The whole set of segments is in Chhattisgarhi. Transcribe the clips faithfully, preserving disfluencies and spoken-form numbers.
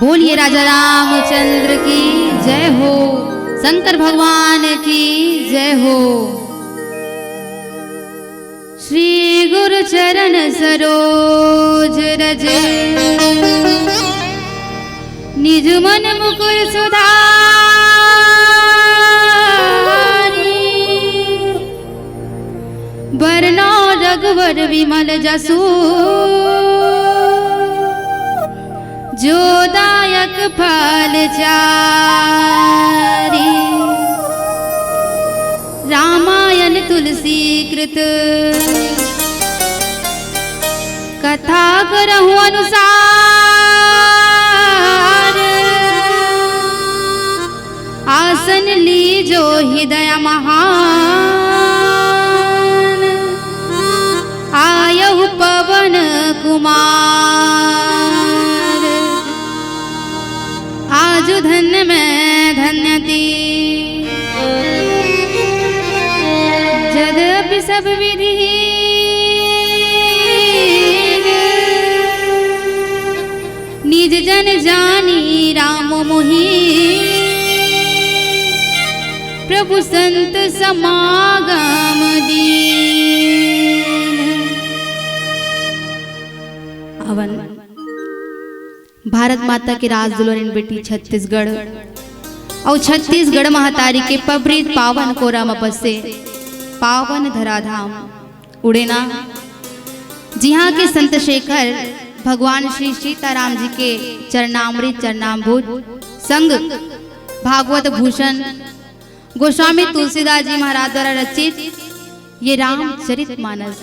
बोलिए राजा रामचंद्र की जय हो, शंकर भगवान की जय हो। श्री गुरु चरण सरोज रज, निज मन मुकुर सुधारी। बरनउँ रघुवर विमल जसु, जो दायक फल चारि। रामायण तुलसी कृत, कथा करहु अनुसार। आसन लीजो हृदय महान, आयहु पवन कुमार। आजु धन्य मैं धन्य ती, जद्यपि सब विधि निज जन जानी राम मोहि, प्रभु संत समागम दीन। अवन भारत माता के राज दुलरिन बेटी छत्तीसगढ़ अउ छत्तीसगढ़ महतारी के पवित्र पावन कोरा म बसे पावन धराधाम उड़ेना, जिहाँ के संत शेखर भगवान श्री सीताराम जी के चरणामृत चरणाम्बुज संग भागवत भूषण गोस्वामी तुलसीदास जी महाराज द्वारा रचित ये रामचरित मानस,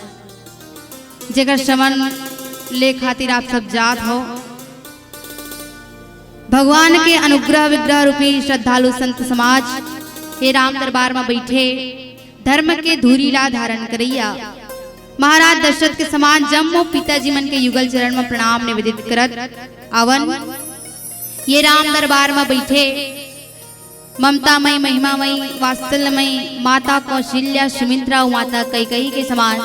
जेकर श्रवण ले खातिर आप सब जात हो। भगवान के अनुग्रह विग्रह रूपी श्रद्धालु संत समाज, हे राम दरबार म बइठे धर्म के धूरी ला धारण करइया महाराज दशरथ के समान जम्मो पिताजी मन के युगल चरण म प्रणाम निवेदित करत अवन। ये राम दरबार म बइठे ममतामयी, महिमामयी, वात्सल्यमयी माता कौशल्या, सुमित्रा अउ माता कैकेयी के समान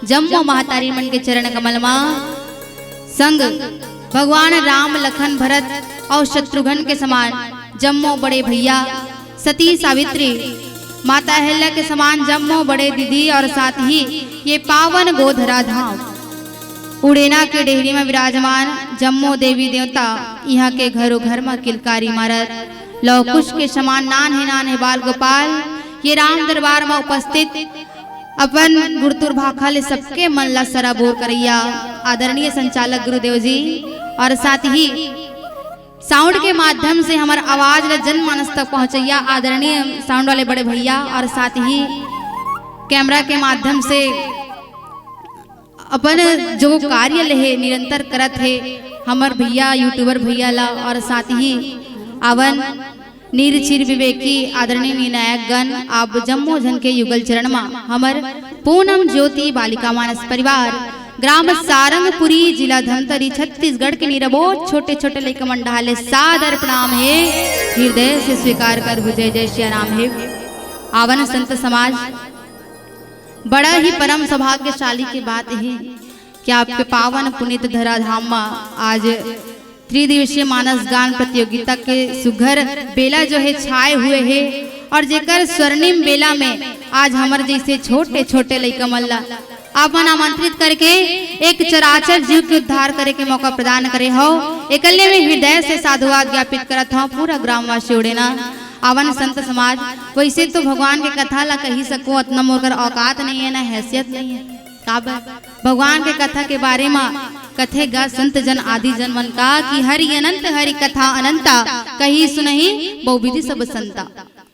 जम्मो महतारी मन के चरण कमल म संग भगवान राम, लखन, भरत अउ शत्रुघ्न के समान जम्मो बड़े भैया, सती सावित्री, माता अहल्या के समान जम्मो बड़े दीदी अउ साथ ही ये पावन गोधरा धाम उड़ेना के डेहरी म विराजमान जम्मो देवी देवता, इहाँ के घरो घर म किलकारी मारत लव कुश के समान नान्हे नान्हे बाल गोपाल, ये राम दरबार म उपस्थित अपन गुरतुर भाखा ले सबके मन ला सराबोर करइया आदरणीय संचालक गुरुदेव जी अउ साथ ही साउंड के माध्यम से हमर आवाज ला जनमानस तक पहुँचइया आदरणीय साउंड वाले बड़े भैया अउ साथ ही कैमरा के माध्यम से अपन जो कार्य ले हे निरंतर करत हे हमर भैया यूट्यूबर भैया ला अउ साथ ही अवन नीर चीर विवेकी आदरणीय निर्णायक गण, आप जम्मो झन के युगल चरण म हमर पूनम ज्योति बालिका मानस परिवार, ग्राम सारंगपुरी, जिला धमतरी, छत्तीसगढ़ के निरबोध छोटे छोटे लइका मन डहार ले सादर प्रणाम हे, हृदय से स्वीकार करहु जय जय सिया राम हे। अवन संत समाज, बड़ा ही परम सौभाग्यशाली के बात हे कि आपके पावन पुनीत धराधाम म आज त्रिदिवसीय मानस गान प्रतियोगिता के सुघर बेला जो हे छाए हुए हे अउ जेकर स्वर्णिम बेला में आज हमर जइसे छोटे छोटे लइका मन ला आपन आमंत्रित करके एक चराचर जीव के उद्धार करे के मौका प्रदान करे हव। एकल्ले में हृदय से साधुवाद ज्ञापित करत हव पूरा ग्रामवासी उड़ेना अवन संत समाज। वइसे तो भगवान के कथा ला कहि सको, अतना मोर कर औकात नइ हे, ना हैसियत नइ हे। काबर भगवान के कथा के बारे म कथे गा संत जन आदि जन मन का कि हरि अनंत हरि कथा अनंता, कही सुनही बहुविधि सब संता।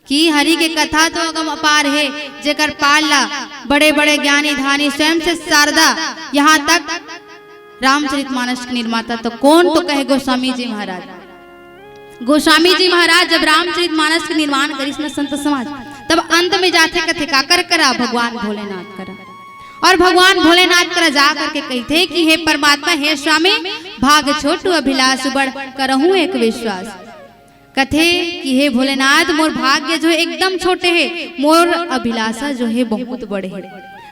कि हरि के कथा तो अगम अपार हे, जेकर पार ला बड़े बड़े ज्ञानी धानी स्वयं से शारदा, यहाँ तक रामचरित मानस के निर्माता तो कोन तो कहे गोस्वामी जी महाराज। गोस्वामी जी महाराज जब रामचरित मानस के निर्माण करिस न संत समाज, तब अंत में जाथे कथे काकर करा, भगवान भोलेनाथ करा। अउ भगवान भोलेनाथ करा जा करके कहिथे कि हे परमात्मा, हे स्वामी, भाग छोटु अभिलाष बड़, करहूँ एक विश्वास। कथे कि हे भोलेनाथ, मोर भाग्य जो एकदम छोटे हे, मोर अभिलाषा जो हे बहुत बड़े हे।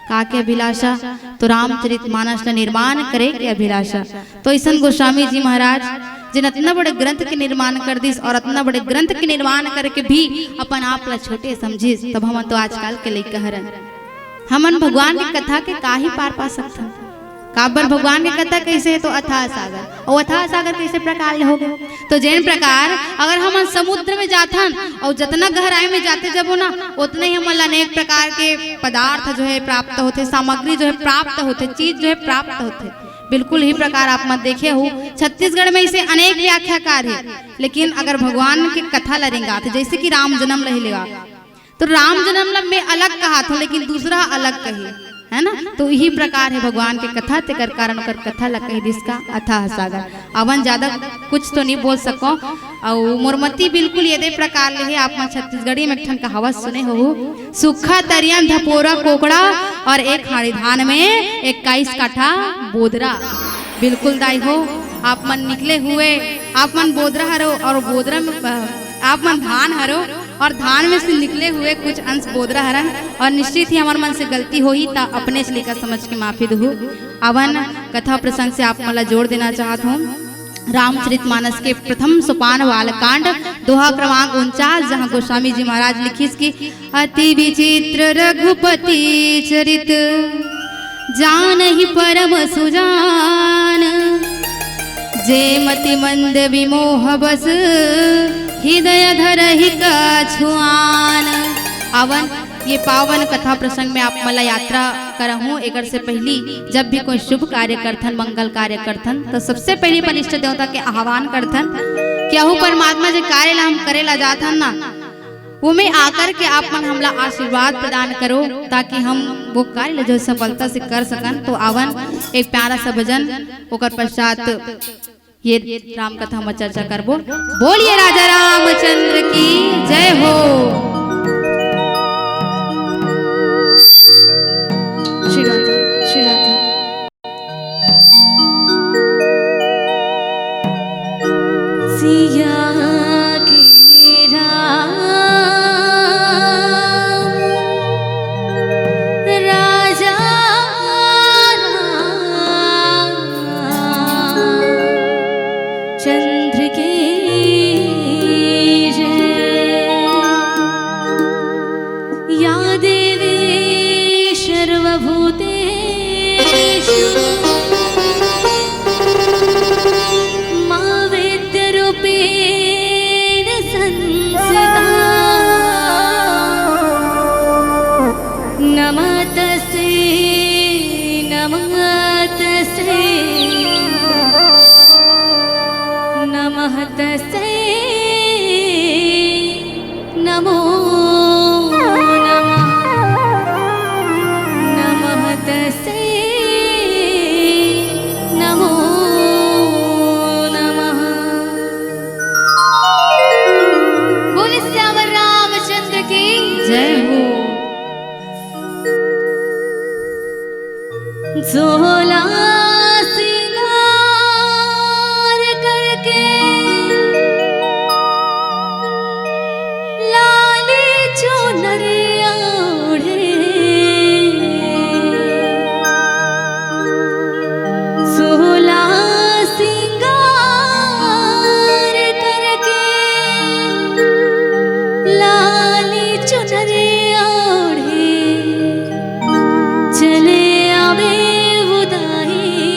का के अभिलाषा? तो रामचरित मानस ला निर्माण करे के अभिलाषा। तो अइसन गोस्वामी जी महाराज जेन अतना बड़े ग्रंथ के निर्माण कर दिस और अतना बड़े ग्रंथ के निर्माण करके भी अपन आप ला छोटे समझिस, तब हमन तो आजकल के लइका हरन। हमन भगवान के कथा के का ही पार पा सकथन? काबर भगवान के कथा कइसे हे तो अथाह सागर, अउ अथाह सागर कइसे प्रकार ले होगे? तो जेन प्रकार अगर हमन समुद्र में जाथन अउ जतना गहराई में जाते जबो ना, ओतने ही हमन ला अनेक प्रकार के पदार्थ जो है प्राप्त होथे, सामग्री जो है प्राप्त होथे, चीज जो है प्राप्त होथे। बिल्कुल ही प्रकार आप मन देखे हो, छत्तीसगढ़ में इसे अनेक व्याख्याकार हे, लेकिन अगर भगवान के कथा ला रेंगाथे, जैसे कि राम जन्म ला ही लेवा, तो राम जन्म ला मैं अलग कहात हूँ, लेकिन दूसरा अलग कही, है ना? तो यही प्रकार है भगवान के कथा, तेकर कारण ओकर कथा ला कही दिस का अथाह सागर। अवन ज्यादा कुछ तो नहीं बोल सको, अउ मोर मती बिल्कुल ये दे प्रकार ले है। आप मन छत्तीसगढ़ी में एक ठन कहावत सुने हो, सूखा तरियन धपोरा कोकड़ा और एक हाड़ी धान में इक्कीस काठा बोदरा। बिल्कुल दाई हो, आप मन निकले हुए, आप मन बोदरा हरो और बोदरा में, अ, आप मन धान हरो और धान में से निकले हुए कुछ अंश बोदरा हरन, और निश्चित ही हमर मन से गलती होही त अपने से लेकर समझ के माफी दुहू। अवन कथा प्रसंग से आप मन ला जोड़ देना चाहत हूँ। रामचरित मानस के प्रथम सोपान बालकांड, दोहा क्रमांक उनचास, जहाँ गोस्वामी जी महाराज लिखिस कि अति विचित्र रघुपति चरित, जानहि परम सुजान। जे मति मंद विमोह बस, हृदय धरहि कछुआन। अवन ये पावन कथा प्रसंग में आप मन ला यात्रा करहूँ। एकर से पहली जब भी कोई शुभ कार्य करथन, मंगल कार्य करथन, तो सबसे पहली अपन इष्ट देवता के आह्वान करथन कि अहू परमात्मा, जे कार्य ला हम करे ला जाथन ना, वो में आकर के आप मन हमला आशीर्वाद प्रदान करो, ताकि हम वो कार्य ला जो सफलता से कर सकन। तो आवन एक प्यारा सा भजन, ओकर पश्चात ये राम कथा में चर्चा करबो। बोलिए राजा रामचंद्र की जय हो। श्री राधे, श्री राधे। सिया के राम, राजा राम। चंद्र के जय। या देवी सर्वभूतेषु मां विद्यरूपेण संस्थिता। नमः तस्मै, नमः तस्मै, नमः तस्मै, नमो नमः, नमः तस्मै, नमो नमः। बोल सियावर रामचंद्र की जय हो। जोला सिंगार करके लाली चुनरिया ओढ़े। जोला सिंगार करके लाली चुनरिया ओढ़े। चले आवे उदाई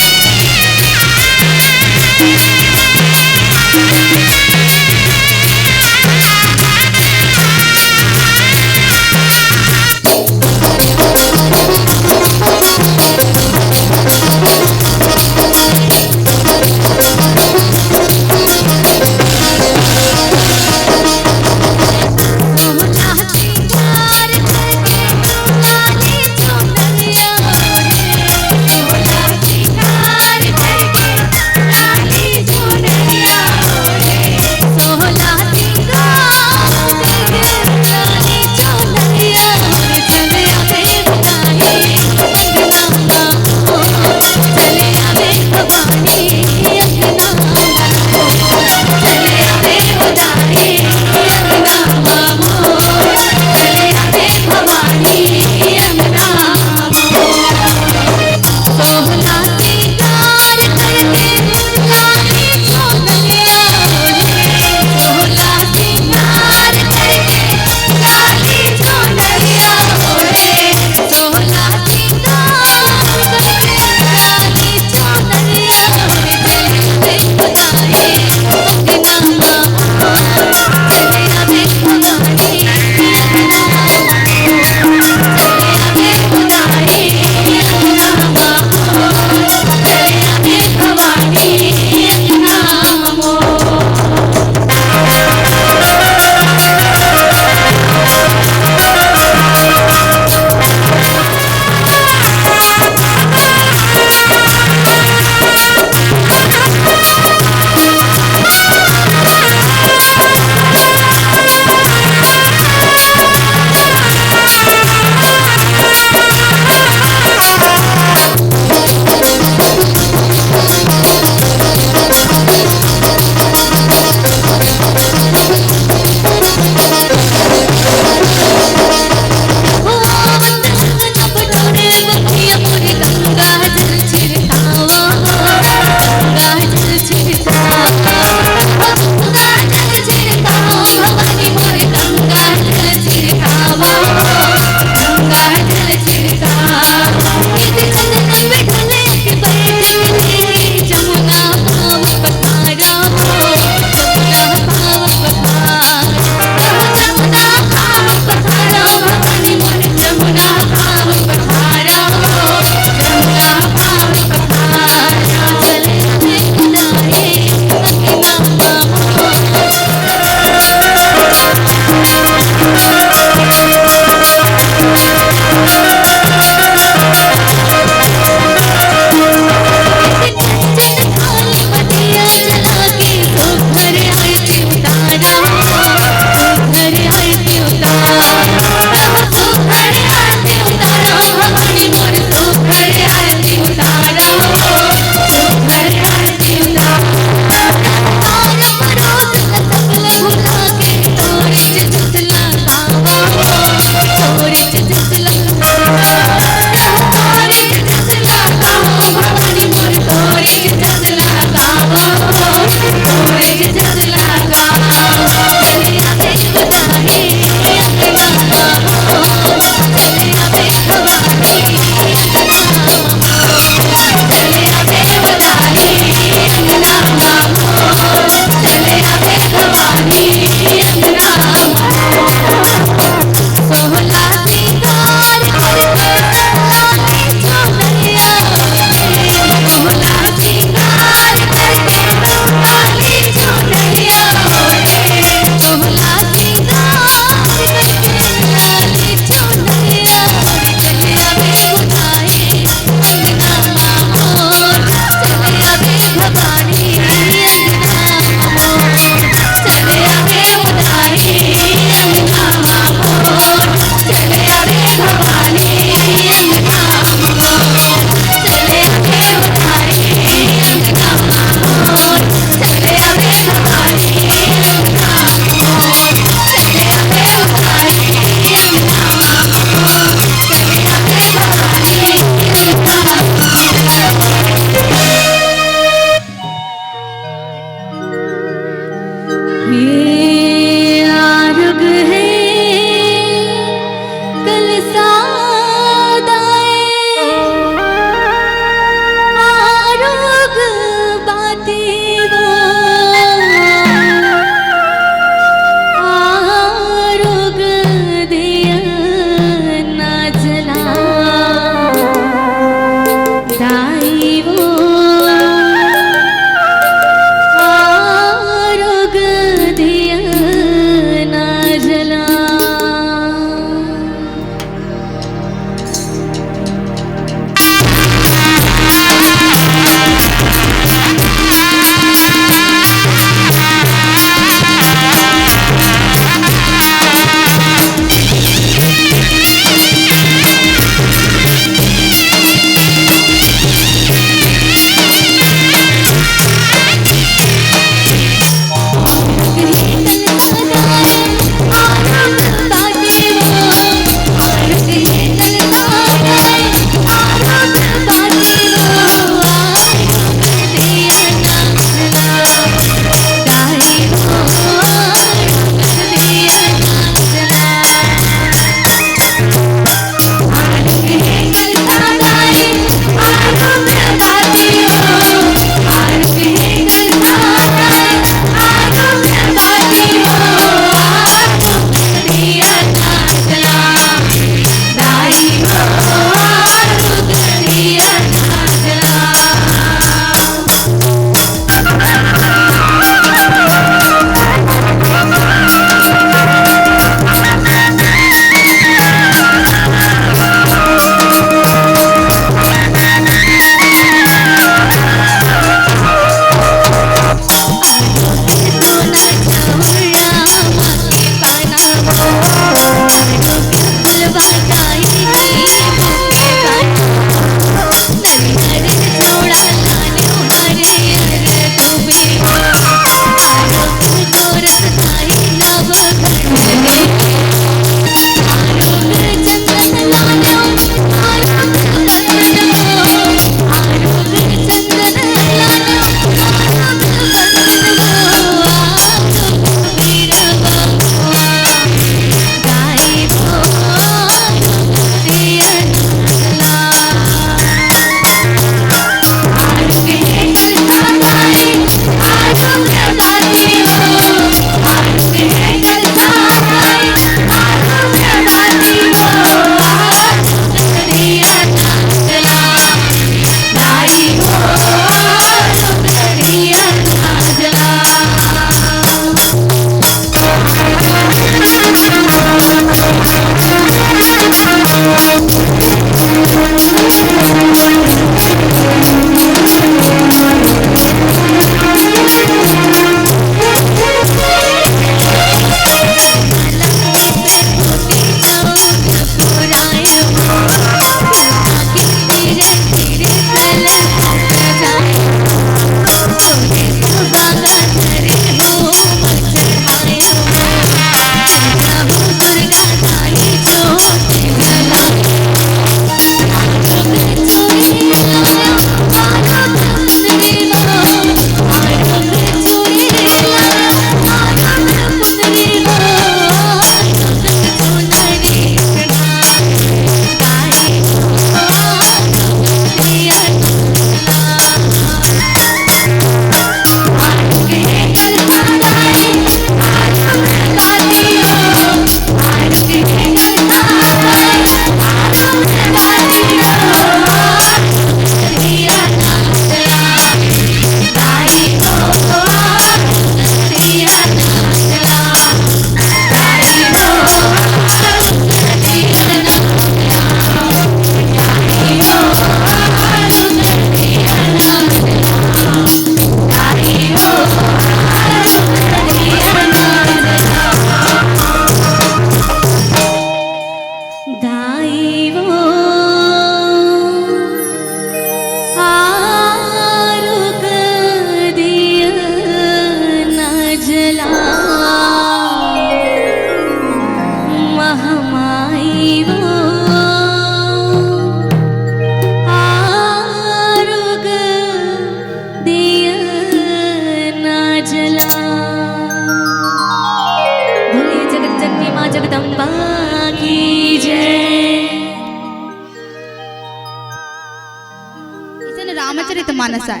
रामचरित मानस आय।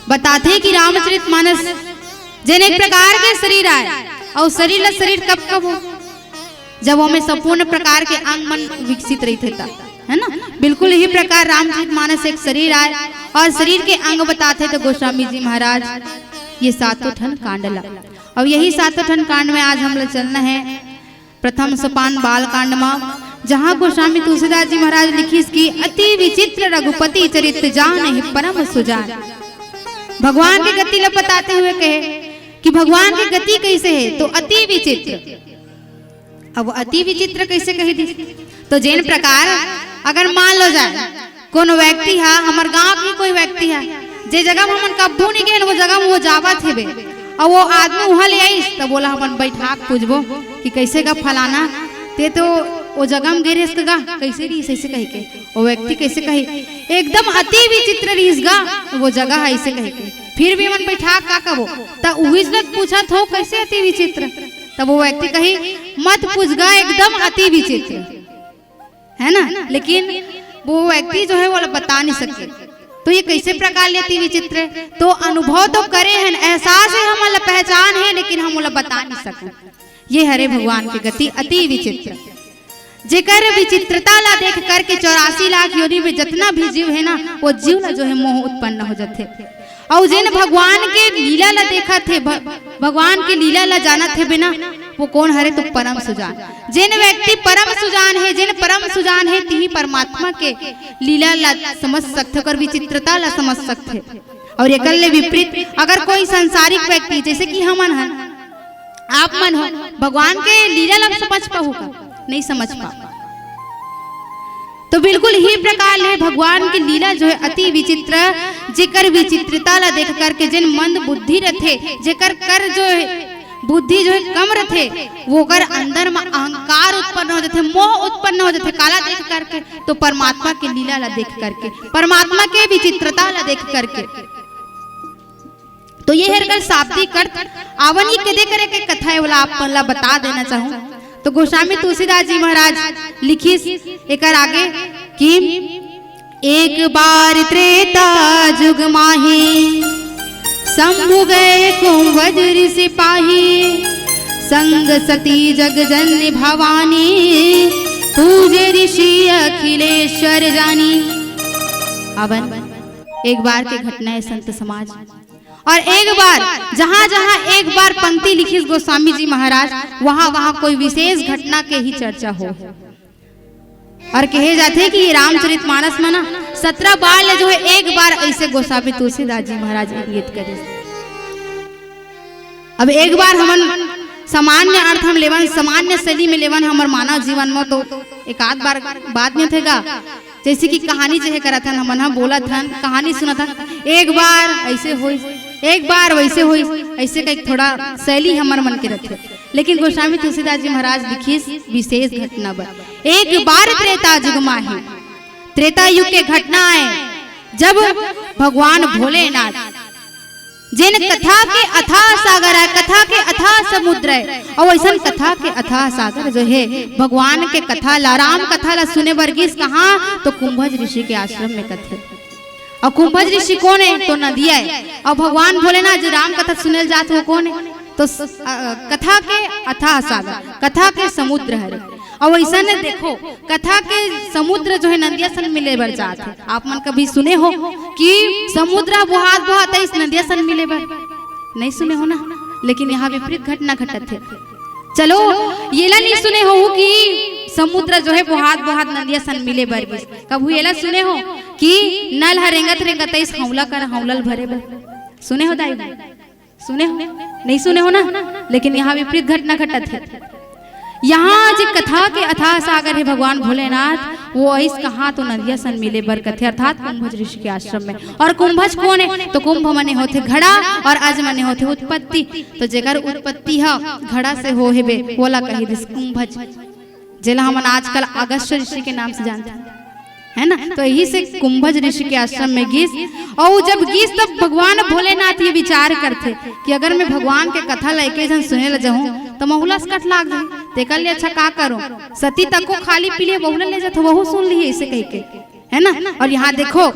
बताथे कि रामचरित मानस जेन एक प्रकार के शरीर आय, अउ शरीर ला शरीर कब कब हो, जब ओमे संपूर्ण प्रकार के अंग मन विकसित रहिथे त, है ना? बिल्कुल यही प्रकार रामचरित मानस एक शरीर आय अउ शरीर के अंग बताथे त गोस्वामी जी महाराज ये सातों ठन कांड ला, अउ यही सातों ठन कांड में आज हमला चलना है प्रथम सोपान बाल कांड म, जहाँ गोस्वामी तुलसीदास जी महाराज लिखिस कि अति विचित्र रघुपति चरित जानहि परम सुजान। भगवान के गति ला बताते हुए कहे कि भगवान के गति कैसे है, तो अति विचित्र। अब अति विचित्र कैसे कह दी? तो जेन प्रकार अगर मान लो जाए कोनो व्यक्ति हा, हमर गांव के कोई व्यक्ति हा, जे जगह म हमन कब्बो नहीं गए, वो जगह म वो जावत हेबे, अउ वो आदमी उहाँ ले आइस, तब ओला हमन बैठा के पूछबो कि कैसे गा फलाना, ते तो वो जगह म गे रहेस गा, कैसे रहिस, ऐसे कहि के। वो व्यक्ति कैसे कही, एकदम अति विचित्र रहिस गा वो जगह, ऐसे कहि के। फिर भी हमन बैठा के का कबो, त उही से पूछत हो, कैसे अति विचित्र? तब वो व्यक्ति कही, मत पूछ गा, एकदम अति विचित्र, है ना? लेकिन वो व्यक्ति जो है, वो बता नहीं सके। तो ये कैसे प्रकार ले अति विचित्र? तो अनुभव तो करे हन, एहसास है, हमन ला पहचान है, लेकिन हम ओला बता नहीं सकन। ये हरे भगवान के गति अति विचित्र। जेकर विचित्रता ला देख करके चौरासी लाख योनि में जितना भी जीव है ना, वो जीव ला जो है मोह उत्पन्न हो जाथे। अउ जेन भगवान के लीला ला देखत हे, भ-, भगवान के लीला ला जानत हे बिना, वो कौन हरे? तो परम सुजान। जेन व्यक्ति परम सुजान है, जेन परम सुजान है, तिही परमात्मा के लीला ला समझ सकथे, ओकर विचित्रता ला समझ सकथे। अउ एकर ले विपरीत अगर कोई सांसारिक व्यक्ति, जैसे कि हमन हन, आप मन हो, भगवान के लीला ला समझ पाहू का? नहीं समझ पा। तो बिल्कुल ही प्रकार ले भगवान की लीला जो है अति विचित्र, जेकर विचित्रता ला देख करके जेन मंद बुद्धि रथे, जेकर कर जो है बुद्धि जो है कम रथे, वो कर अंदर में अहंकार उत्पन्न हो जाथे, मोह उत्पन्न हो जाथे। काला देख करके? तो परमात्मा के लीला ला देख करके, परमात्मा के विचित्रता ला देख करके। तो ये हर कर शाब्दिक अर्थ आवन ही के दे करे के कथा है, वाला आप मन ला बता देना चाहूँ। तो गोस्वामी तुलसीदास जी महाराज लिखिस एकर आगे कि एक बार त्रेता जुग माही, शंभु गए कुंभज ऋषि पाही। संग सती जग जननी भवानी, पूजे ऋषि अखिलेश्वर जानी। अवन एक बार के घटना है संत समाज। और एक बार, जहाँ जहाँ एक बार पंक्ति लिखिस गोस्वामी जी महाराज, वहाँ वहाँ कोई विशेष घटना के ही चर्चा हो। और कहे जाथे कि ये रामचरित मानस में ना सत्रह बार ले जो है एक बार ऐसे गोस्वामी तुलसीदास जी महाराज इंगित करे। अब एक बार हमन सामान्य अर्थ हम लेवन, सामान्य शैली में लेवन, हमर मानव जीवन में तो एक आध बार बात नहीं थेगा। जैसे कि कहानी जे हे करत हन, हमन ह बोलत हन, कहानी सुनत हन, एक बार ऐसे होइस, एक बार वैसे होइस, ऐसे का एक थोड़ा शैली हमर मन के रथे। लेकिन गोस्वामी तुलसीदास जी महाराज लिखिस विशेष घटना बर, एक बार त्रेता जुग माही। त्रेता युग के घटना है, जब भगवान भोलेनाथ जेन कथा के अथाह सागर है, कथा के अथाह समुद्र है, और वैसन कथा के अथाह सागर जो है, भगवान के कथा ला, राम कथा ला सुने बर गिस कहाँ? तो कुंभज ऋषि के आश्रम में कथे। और कुंभज ऋषि कौन है? तो नदिया है। और भगवान भोलेनाथ जो राम कथा सुने ल जात हो कौन है? तो स-, अ, कथा के अथाह सागर, कथा के समुद्र हरे। और वैसन देखो, कथा के समुद्र जो है नदिया सन मिले बर जात है। आप मन कभी सुने हो कि समुद्र बोहात बोहात आइस नदिया सन मिले बर? नहीं सुने हो ना, लेकिन यहाँ विपरीत घटना घटत है। चलो, ये ला नहीं सुने हो कि समुद्र जो है बोहात बोहात नदिया सन मिले बर गिस। कभू ये ला सुने हो कि नल ह रेंगत रेंगत आइस हौला कर हौला ल भरे बर? सुने हो दाई? सुने हो? नहीं सुने हो ना? लेकिन यहाँ विपरीत घटना घटत है। यहाँ जे कथा के अथाह सागर है भगवान भोलेनाथ, वो आइस कहाँ? तो नदिया सन मिले बर कथे, अर्थात कुंभज ऋषि के आश्रम में। और कुंभज कौन है? तो कुंभ मने होथे घड़ा और अज मने होथे उत्पत्ति। तो जेकर उत्पत्ति ह घड़ा से हो हेबे, वोला कही दिस कुंभज। जेला हमन आजकल अगस्त्य ऋषि के नाम से जानथन, है ना? तो यही से कुंभज ऋषि के आश्रम में गिस, और जब गिस तब भगवान भोलेनाथ ये विचार करथे कि अगर मैं भगवान के कथा ला एके झन सुने ला जाहूं तो महू ला असकट लाग जाही, तेकर ले अच्छा का करूं, सती तको खाली पीली वहू ला ले जाथों, वहू सुन लिही, ऐसे कह के। है ना। और यहाँ देखो,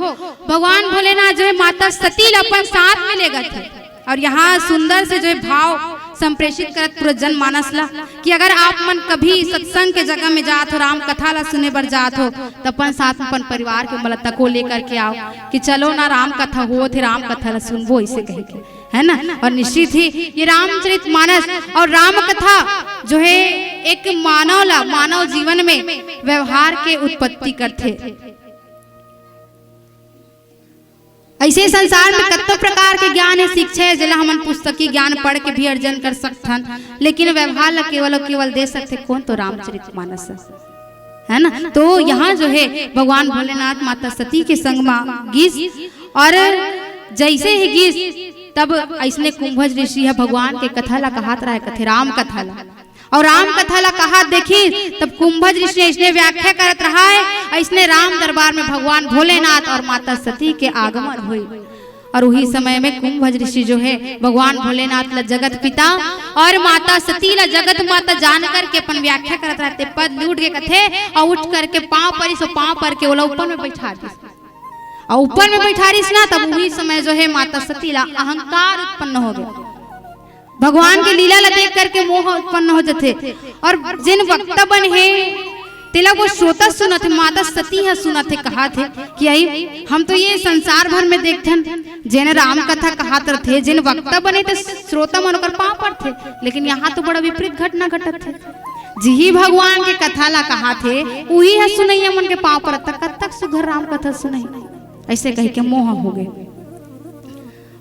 भगवान भोलेनाथ जो है माता सती ला अपन साथ में लेगत हे, और यहाँ सुंदर से जो है भाव संप्रेषित करत पूरा जनमानस ला कि अगर आप मन कभी सत्संग के जगह में जात हो, राम कथा ला सुने बर जात हो, त अपन साथ में अपन परिवार के मन ला तको लेकर के आओ कि चलो ना, राम कथा होत हे, राम कथा ला सुनबो, ऐसे कह के, है ना। और निश्चित ही ये रामचरित मानस और राम कथा जो है एक मानव ला, मानव जीवन में व्यवहार के उत्पत्ति करथे। ऐसे संसार में कतको प्रकार के ज्ञान हे, शिक्षा हे, जेला हमन पुस्तकी ज्ञान पढ़ के भी अर्जन कर सकथन, लेकिन व्यवहार ला केवल अउ केवल दे सकथे कोन? तो रामचरित मानस, है ना। तो यहाँ जो है भगवान भोलेनाथ माता सती के संग मा गिस, और जैसे ही गिस, तब ऐसने कुंभज ऋषि ह भगवान के कथा ला कहात रहा हे, कथे राम कथा ला। और राम कथा ला कहात देखिस, तब कुंभज ऋषि ऐसने व्याख्या करत रहा हे, ऐसने राम दरबार में भगवान भोलेनाथ और माता सती के आगमन होइस। और उही समय में कुंभज ऋषि जो है भगवान भोलेनाथ ला जगत पिता और माता सती ला जगत माता जान करके अपन व्याख्या करत रहा हे, पद ले उठ के कथे, और उठ करके पाँव परिस, और पाँव पर के ओला ऊपर में बैठा दिस। और ऊपर में बैठा रिस ना, तब उही समय जो है माता सती ला अहंकार उत्पन्न हो गे। भगवान के लीला ला देख करके मोह उत्पन्न हो जथे। और जेन वक्ता बने हे, तेला वो श्रोता सुनत हे, माता सती ह सुनत हे, कहात हे कि आई, हम तो ये संसार भर में देखथन, जेन राम कथा कहात रथे, जेन वक्ता बने, ते श्रोता मन ओकर पाँव पड़थे, लेकिन यहाँ तो बड़ा विपरीत घटना घटत हे। जिही भगवान के कथा ला कहात हे, उही ह सुनइया मन के पाँव पड़त, त कब तक सुघर राम कथा सुनही? ऐसे कह के मोह हो गे।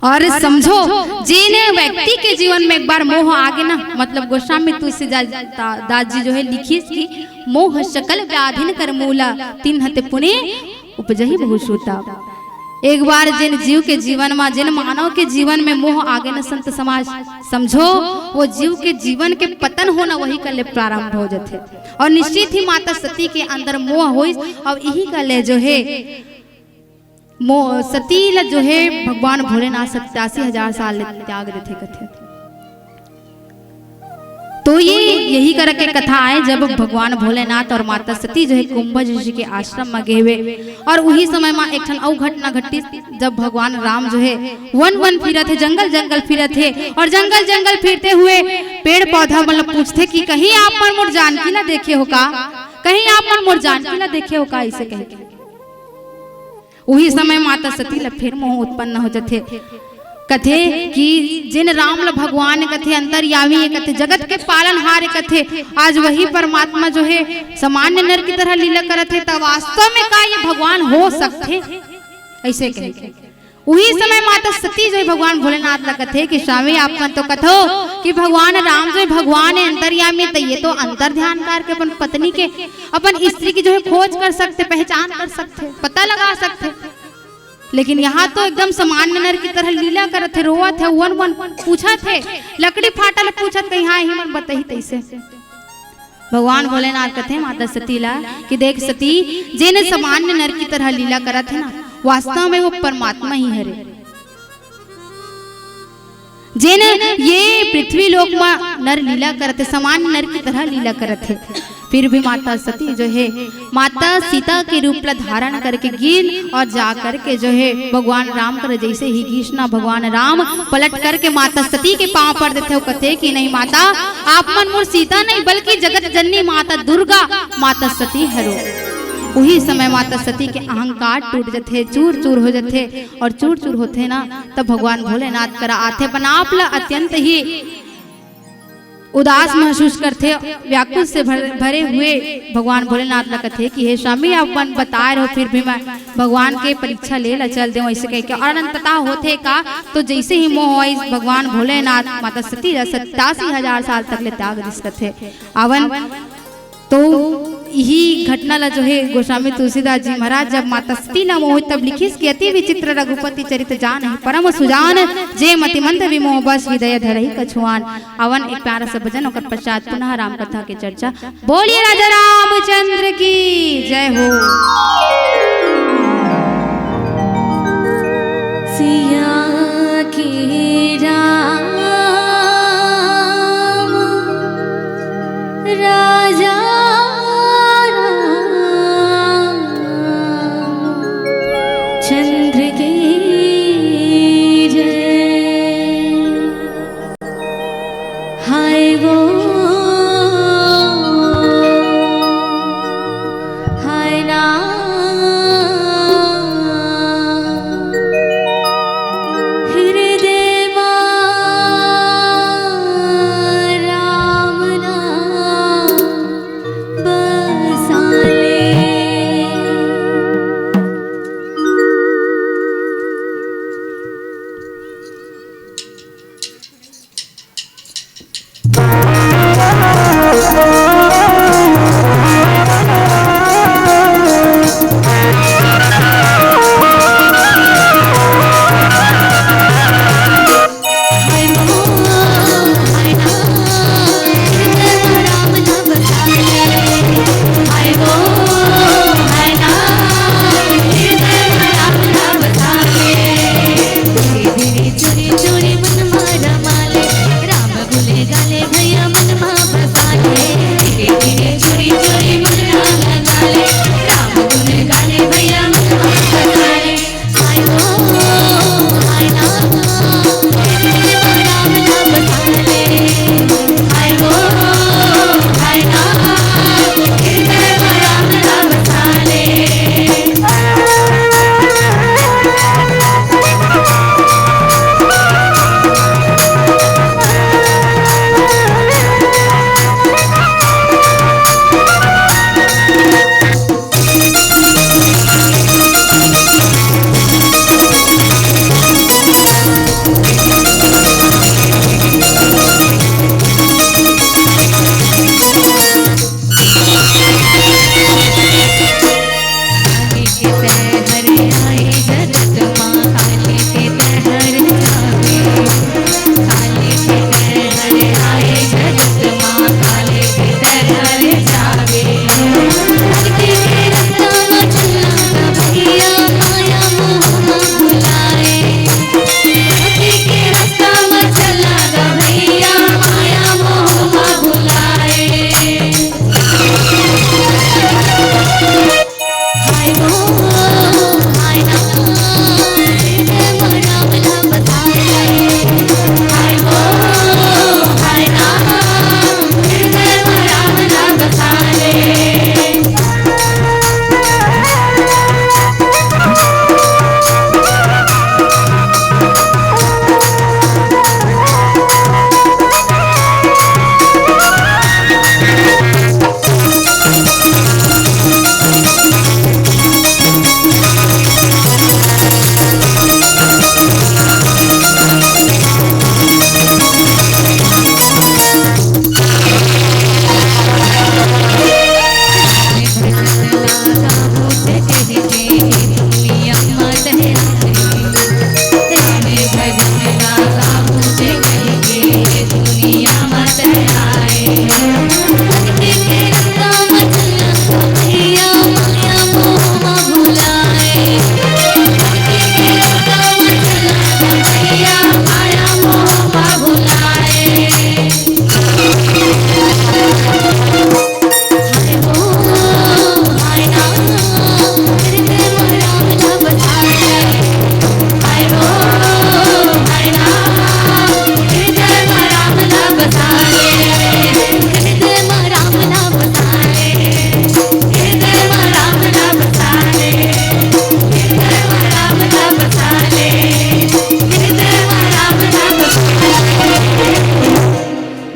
और समझो, जेन व्यक्ति के जीवन में एक बार मोह आ गे ना, मतलब गोस्वामी तुलसीदास दा-, दास जी जो है लिखिस कि मोह सकल व्याधिन कर मूला, तिन्हते पुनि उपजही बहु सूता। एक बार जेन जीव के जीवन में, जेन मानव के जीवन में मोह आ गे ना संत समाज, समझो, वो जीव के जीवन के पतन होना वही कर ले प्रारंभ हो जाथे। और निश्चित ही माता सती के अंदर मोह होइस, और यही कर ले जो है मो-, सती ला जो है भगवान भोलेनाथ सत्यासी हजार साल ले त्याग देथे कथे। तो ये यही करके कथा आए, जब भगवान भोलेनाथ और माता सती जो है कुंभज ऋषि के आश्रम में गे हुए, और उही समय में एक ठन अउ घटना घटिस, जब भगवान राम जो है वन वन फिरत हे, जंगल जंगल फिरत हे, और जंगल जंगल फिरते हुए पेड़ पौधा मतलब पूछथे कि कहीं आप मन मोर जानकी ला देखे हो का, कहीं आप मन मोर जानकी ला देखे हो का, ऐसे कह के। उही समय माता सती ला फिर मोह उत्पन्न हो जथे। कथे कि जेन राम ला भगवान कथे, अंतर्यामी हे कथे, जगत के पालनहार हे कथे, आज वही परमात्मा जो है सामान्य नर की तरह लीला करत हे, त वास्तव में का ये भगवान हो सकथे? ऐसे कह के उही समय माता सती जो है भगवान भोलेनाथ ला कथे कि स्वामी, आप मन तो कथो कि भगवान राम जो है भगवान हे, अंतर्यामी, त ये तो अंतर ध्यान करके अपन पत्नी के, अपन स्त्री की जो है खोज कर सकथे, पहचान कर सकथे, पता लगा सकथे। लेकिन यहाँ तो एकदम सामान्य नर की तरह लीला करत हे, रोवत हे, वन वन पूछत हे, लकड़ी फाटा ले पूछत, कहीं हाँ ही मन बताही तैसे। भगवान भोलेनाथ कथे माता सती ला कि देख सती, जेन सामान्य नर की तरह लीला करत हे ना, वास्तव में वो परमात्मा ही हरे। जेन ये पृथ्वी लोक मा नर लीला करत हे, सामान्य नर की तरह लीला करत हे, फिर भी माता सती जो है माता सीता के रूप ला धारण करके गिन और जा करके जो है भगवान राम कर जैसे ही गिस ना, भगवान राम पलट करके माता सती के पाँव पड़ देथे, वो कथे कि नहीं माता, आप मन मोर सीता नहीं बल्कि जगत जननी माता दुर्गा, माता सती हरो। उही समय माता सती के अहंकार टूट जथे, चूर चूर हो जथे, और चूर चूर होथे ना, तब भगवान भोलेनाथ करा आथे, अपन आप ला अत्यंत ही उदास महसूस करथे, व्याकुल से भर-, भरे हुए भगवान भोलेनाथ ला कथे कि हे स्वामी, आप मन बताए रहो, फिर भी मैं भगवान के परीक्षा ले ला चल देव, ऐसे कह के। और अंततः होथे का, तो जैसे ही मोह होइस, भगवान भोलेनाथ माता सती ला सत्तासी हजार साल तक ले त्याग दिस कथे। अवन तो इही घटना ला जो है गोस्वामी तुलसीदास जी महाराज जब माता सती ला मोहित तब लिखिस कि अति विचित्र रघुपति चरित जानहि परम सुजान, जे मति मंद विमोह बस हृदय धरहि कछुआन। अवन एक प्यारा सा भजन, ओकर पश्चात पुनः राम कथा के चर्चा। बोलिए राजा रामचंद्र की जय हो। सिया के राम राजा राम।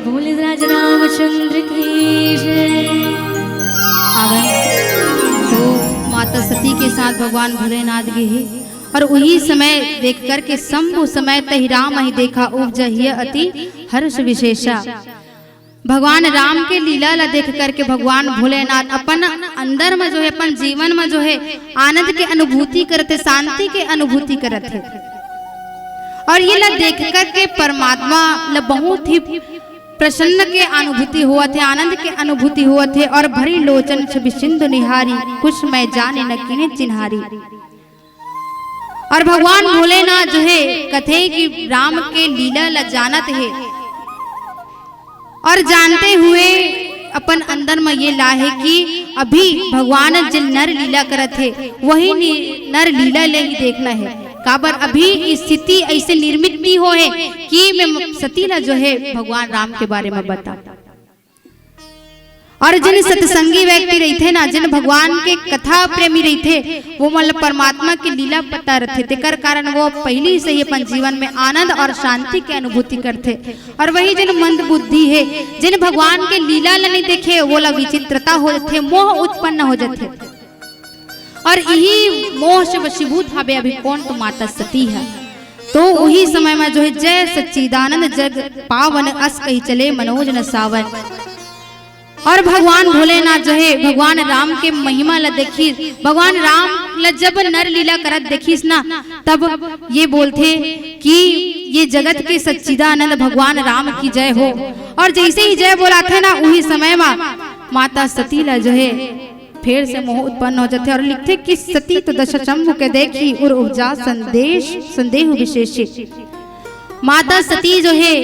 बोले राज रामचंद्र की जय। आवन तो माता सती के साथ भगवान भोलेनाथ गे हे और उही समय देख करके शंभु समय तहि राम ही देखा उपजहिय अति हर्ष विशेषा। भगवान राम के लीला ला देख करके भगवान भोलेनाथ अपन अंदर में जो है, अपन जीवन में जो है, आनंद के अनुभूति करत हे, शांति के अनुभूति करत हे। और ये ला देख करके परमात्मा ला बहुत ही प्रसन्न के अनुभूति होवत हे, आनंद के अनुभूति होवत हे। और भरी लोचन छवि सिंधु निहारी, कुछ मैं जाने न कीने चिन्हारी। और भगवान भोलेनाथ जो है कथे कि राम के लीला ला जानत हे और जानते हुए अपन अंदर में ये ला हे कि अभी भगवान जिन नर लीला करत हे, वही नि-, नर लीला ले ही देखना हे। काबर अभी स्थिति ऐसे निर्मित नहीं हो हे कि मैं सती ला जो है भगवान राम के बारे में बता। और जिन सत्संगी व्यक्ति रहिथे ना, जिन भगवान के कथा प्रेमी रहिथे, वो मन ल परमात्मा के लीला पता रहिथे, तेकर कारण वो पहिली से ही अपन जीवन में आनंद और शांति के अनुभूति करथे। और वही जिन मंद बुद्धि हे, जिन भगवान के लीला ल नहीं देखे, वो ला विचित्रता हो जाथे, मोह उत्पन्न हो जाथे। और इही मोह से वशीभूत हावे अभी कौन, तो माता सती हे। तो उही समय में जो है जय सच्चिदानंद जग पावन, अस कही चले मनोज न सावन। और भगवान भोलेनाथ जो है भगवान राम के महिमा ला देखिस, भगवान राम ला जब नर लीला करत देखिस ना, तब ये बोलथे कि ये जगत के सच्चिदानंद भगवान राम की जय हो। और जैसे ही जय बोलाथे ना, उही समय में माता सती ला जो है फेर से मोह उत्पन्न हो जाथे और लिखथे कि सती तो दशा शंभु के देखी, उर उपजा संदेह विशेषे। माता सती जो है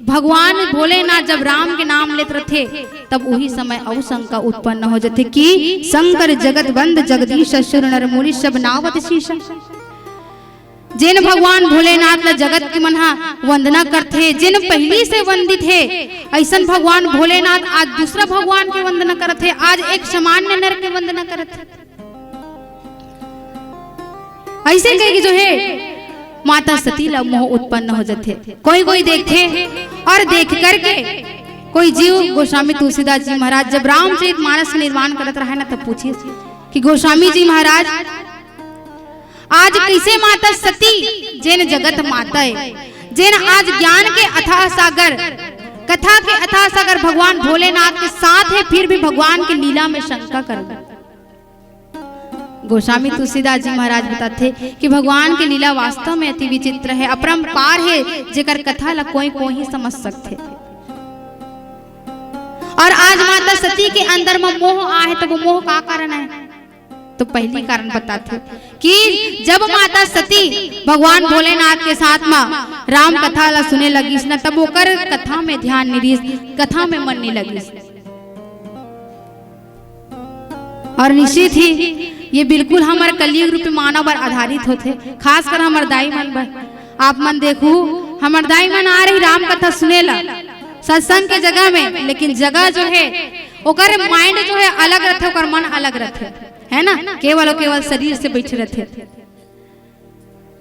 भगवान भोलेनाथ जब राम के नाम लेत रथे, तब उही समय अउ शंका उत्पन्न हो जाथे कि शंकर जगत बंद जगदीश, सुर नर मुनि सब नावत शीश। जेन भगवान भोलेनाथ ला जगत के मन हा वंदना करथे, जेन पहिली से वंदित हे, अइसन भगवान भोलेनाथ आज दूसरा भगवान के वंदना करत हे, आज एक सामान्य नर के वंदना करत हे। अइसे कहिके जो है माता सती ला मोह उत्पन्न हो जाथे। कोई कोई देखथे और देख करके कोई जीव गोस्वामी तुलसीदास जी महाराज जब रामचरित मानस के निर्माण करत रहे ना, तब पूछिस कि गोस्वामी जी महाराज, आज कइसे माता सती, जेन जगत माता हे, जेन आज ज्ञान के अथाह सागर, कथा के अथाह सागर भगवान भोलेनाथ के साथ हे, फिर भी भगवान के लीला में शंका करना। गोस्वामी तुलसीदास जी महाराज बताथे कि भगवान के लीला वास्तव में अति विचित्र हे, अपरंपार हे, जेकर कथा ला कोई कोई ही समझ सकथे। और आज माता सती के अंदर में मोह आहे, तो वो मोह का कारण हे? तो पहिली कारण बताथे कि जब माता सती भगवान भोलेनाथ के साथ मा राम कथा ला सुने लगिस न, तब ओकर कथा में ध्यान नइ रिहिस, कथा में मन नइ लगिस। और निश्चित ही ये बिल्कुल हमर कलयुग रूपी मानव बर आधारित होथे, खासकर हमर दाई मन बर। आप मन देखू, हमर दाई मन आ रही राम कथा सुने ला सत्संग के जगह में, लेकिन जगह जो है ओकर माइंड जो है अलग रथे, ओकर मन अलग रथे, है ना, केवल और केवल शरीर से बैठे रथे।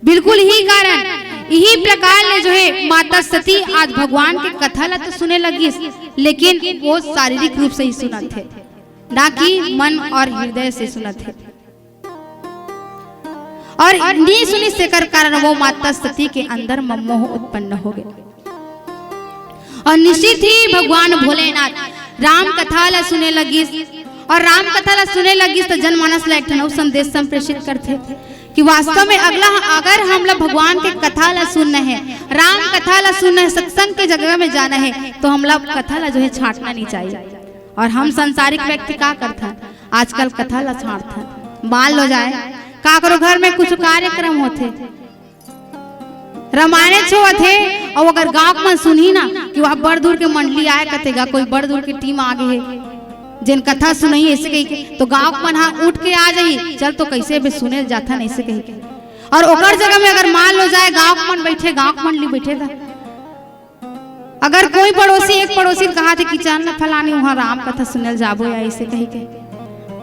बिल्कुल यही कारण, यही प्रकार ले जो है माता सती आज भगवान के कथा ला तो सुने लगिस, लेकिन वो शारीरिक रूप से ही सुनत हे, ना कि मन और हृदय से सुनत हे। और नी सुनिस, तेकर कारण वो माता सती के अंदर म मोह उत्पन्न हो गए। और निश्चित ही भगवान भोलेनाथ राम कथा ला सुने लगिस, और राम कथा ला सुने लगिस तो जनमानस ला एक ठन अउ संदेश संप्रेषित करथे कि वास्तव में अगला, अगर हम लोग भगवान के कथा ला सुनना है, राम कथा ला सुनना है, सत्संग के जगह में जाना है, तो हम लोग कथा ला जो है छांटना नहीं चाहिए। और हम संसारिक व्यक्ति का करथन, आजकल कथा ला छांटथन। मान लो जाए काकरो घर में कुछ कार्यक्रम होथे, रामायण छो होथे, अउ अगर गांव के मन सुनही ना कि वह बड़ दूर के मंडली आए कथे गा, कोई बड़ दूर के टीम आ गई है, जेन कथा सुनही ऐसे कही के, तो गांव के मन हा उठ के आ जाही, "चल तो कैसे भी सुने जाथन," ऐसे कही के। और ओकर जगह में अगर मान लो जाए गांव के मन बैठे, गांव के मंडली बैठे था, अगर कोई पड़ोसी, एक पड़ोसी कहा थे कि चल न फलानी वहां राम कथा सुनल जाबो या ऐसे कही के,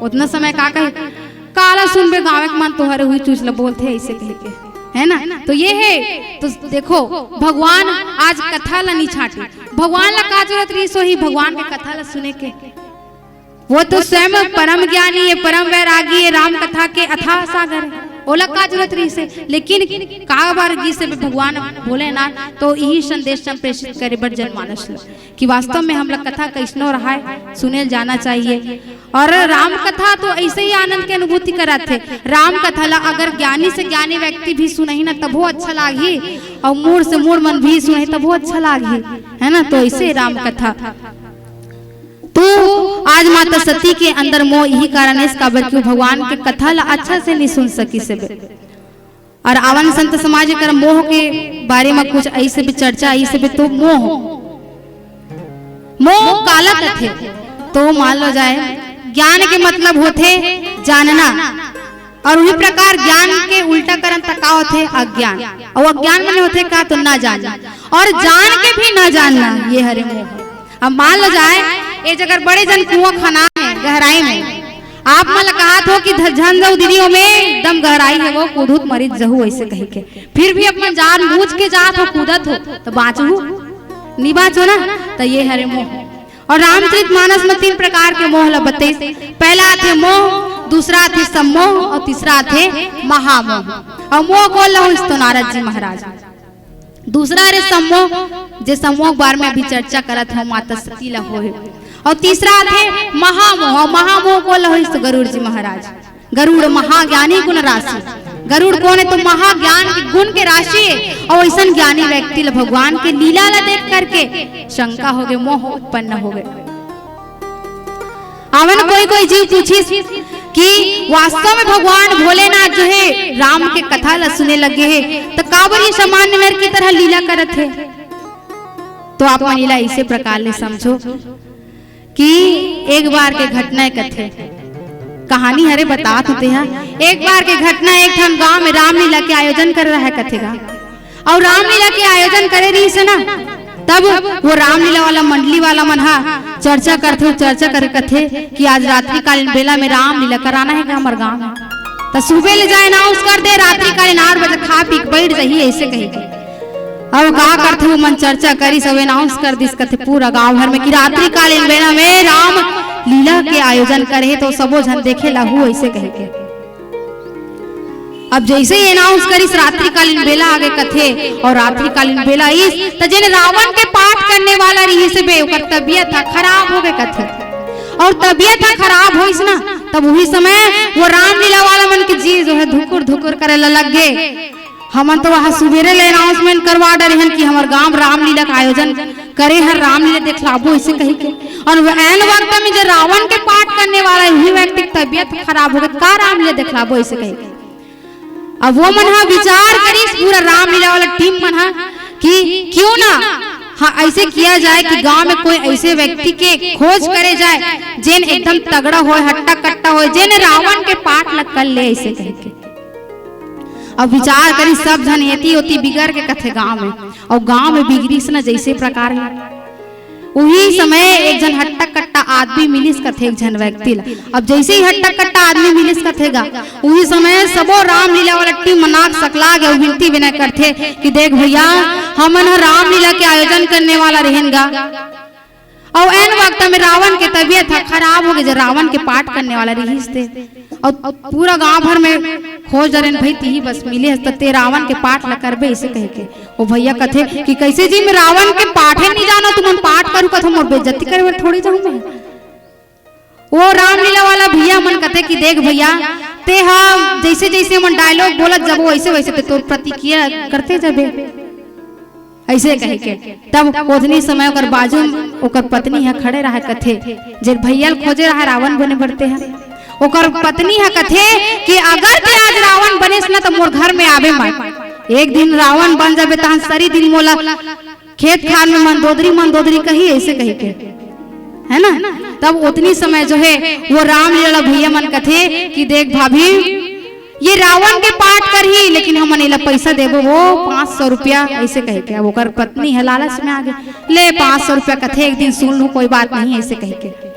उतना समय का कही, "काला सुनबे, गाँव के मन तोहरे हुई चूच ल बोलथे," ऐसे कही के, है ना? तो ये है, तो देखो, भगवान आज कथा ला नी छांटे, भगवान ला का जरूरत रही सोही भगवान के कथा ला सुने के। वो तो स्वयं परम ज्ञानी है, परम वैरागी है, राम कथा के अथाह सागर है, ओला का जरूरत रही से। लेकिन का बार जी से भगवान भोलेनाथ तो यही संदेश संप्रेषित करे बर जनमानस ला कि वास्तव में हम लोग कथा कैसनो रहाय, सुने जाना चाहिए। और राम कथा तो ऐसे ही आनंद के अनुभूति कराथे। राम कथा ला अगर ज्ञानी से ज्ञानी व्यक्ति भी सुनही ना तभो अच्छा लागही, और मूढ़ से मूढ़ मन भी सुनही तभो अच्छा लागही, है ना? तो ऐसे राम कथा तो आज माता सती के अंदर मोह यही कारण है, काबर कि भगवान के कथा ला अच्छा से नहीं सुन सकी से। और आवन संत समाज कर मोह के बारे में कुछ ऐसे भी चर्चा, ऐसे भी तो मोह, मोह काला कथे तो मान लो जाए, ज्ञान के मतलब होथे जानना, और उही प्रकार ज्ञान के उल्टा करन त का होथे? अज्ञान। और अज्ञान माने होथे का? तो ना जानना, और जान के भी ना जानना, ये हरे मोह। अब मान लो जाए, ए जगह बड़े जन कुआं खना है गहराई में, आप मन ला कहत हो कि "ध-, झन जाऊ दीदी, ओमे एकदम गहराई है, वो कूदहू त मरिच जहू," ऐसे कही के, फिर भी अपन जान बूझ के जात हो, कूदत हो, तो बाँचहू? नी बाँचो ना। तो ये हरे मोह। और रामचरित मानस में तीन प्रकार के मोह ला बतइस। पहला आथे मोह, दूसरा आथे सम्मोह और तीसरा आथे महामोह। और मोह कोन ला होइस तो नारद जी महाराज। दूसरा रे सम्मोह, जे सम्मोह के बारे में अभी चर्चा करत हूँ, माता सती ला होए। और तीसरा आथे महामोह, और महामोह कोन ला होइस तो गरुड़ जी महाराज। गरुड़ महाज्ञानी गुण राशि। गरुड़ कोन है तो महाज्ञान के गुण के राशि है। और ऐसन ज्ञानी व्यक्ति ला भगवान के लीला ला देख करके शंका हो गए, मोह उत्पन्न हो गए। आवन कोई कोई जीव पूछिस कि वास्तव में भगवान भोलेनाथ जो है राम के कथा ला सुने लगे है, तो काबर ये सामान्य नर की तरह लीला करत है? तो आप मन लीला इसे प्रकार ले समझो कि एक बार के घटना है कथे, कहानी हरे बतात होते हैं। एक बार के घटना, एक ठन गांव में रामलीला के आयोजन कर रहा है कथे गा। और रामलीला के आयोजन करे रहिस हे ना, तब वो रामलीला वाला मंडली वाला मन हा चर्चा करथे, चर्चा करे कथे कि आज रात्रिकालीन बेला में रामलीला कराना है का हमर गांव में। त सुबह ले जाए अनाउंस कर दे, रात्रिकालीन आठ बजे खा पी के बैठ जाही, ऐसे कही के। अब का करथे, वो मन चर्चा करिस, अब अनाउंस कर दिस कथे पूरा गांव भर में कि रात्रिकालीन बेला में रामलीला के आयोजन करे हे, तो सबो झन देखे ला हू, ऐसे कही के। अब जैसे ही अनाउंस करिस, रात्रिकालीन बेला आगे कथे, और रात्रिकालीन बेला आइस, त जेन रावण के पाठ करने वाला रहिस बे, ओकर तबियत ह खराब हो गए कथे। और तबियत ह खराब होइस ना, तब वही समय वो रामलीला वाला मन के जी जो है धुकुर धुकुर करे ला लग गए। हमन तो वहाँ सुबेरे ले अनाउंसमेंट करवा डरे हन कि हमर गांव रामलीला का आयोजन करे हर, रामलीला देखलाबो, ऐसे कही के। और वो ऐन वक्त में जो रावण के पाठ करने वाला है, वही व्यक्ति की तबियत खराब हो गई, का रामलीला देखलाबो, ऐसे कही के। अब वो मन हा विचार करिस, पूरा रामलीला वाला टीम मन हा, कि क्यों ना हाँ, ऐसे किया जाए कि गांव में कोई ऐसे व्यक्ति के खोज करे जाए, जेन एकदम तगड़ा होय, हट्टा कट्टा होय, जेन रावण के पाठ ल कर ले, ऐसे कहिके। अब विचार करी, सब झन एती ओती बिगड़ के कथे गांव में, अउ गांव में बिगड़िस न जैसे प्रकार हे। उही समय एक झन हट्टा कट्टा आदमी मिलिस कथे एक झन व्यक्ति ला। अब जैसे ही हट्टा कट्टा आदमी मिलिस कथे गा, उही समय सबो रामलीला वाला टीम मनाक सकला गे अउ विनती विनय करथे कि देख भैया, हमन ह रामलीला के आयोजन करने वाला रहेन गा, अउ ऐन वक्त में रावण के तबीयत ह खराब हो गे, जे रावण के पाठ करने वाला रहिस ते। अउ पूरा गांव भर में खोज डरेन, "भाई, तिही बस मिले हस, त ते रावण के पाठ ल करबे," ऐसे कहिके। ओ भैया कथे कि, "कैसे जी, मैं रावण के पाठे नहीं जानो, तुमन पाठ करू कथो, मोर बेइज्जती करे बर थोड़ी जाऊं मैं।" वो रामलीला वाला भैया मन कथे कि, "देख भैया, ते ह जैसे जैसे मन डायलॉग बोलत जबो, वैसे वैसे ते तोर प्रतिक्रिया करते जबे," ऐसे कहिके। तब ओतनी समय ओकर बाजू म ओकर पत्नी ह खड़े रहे कथे, जे भैया ल खोजे रहे रावण बने बर ते ह। ओकर पत्नी ह कथे कि अगर ते आज रावण बनेस न, त मोर घर में आबे मत। एक दिन रावण बन जाबे, तहन सरी दिन मोला खेत खार में मंदोदरी, मंदोदरी कही, ऐसे कहिके, है ना? तब ओतनी समय जो है, वो रामलीला भैया मन कथे कि देख भाभी, ये रावण के पाठ करही, लेकिन हमन एला पैसा देबो, वो पाँच सौ रुपया, ऐसे कहिके। अब ओकर पत्नी ह लालच में आ गे, "ले, पाँच सौ रुपया कथे, एक दिन सुन लूं, कोई बात नहीं," ऐसे कहिके।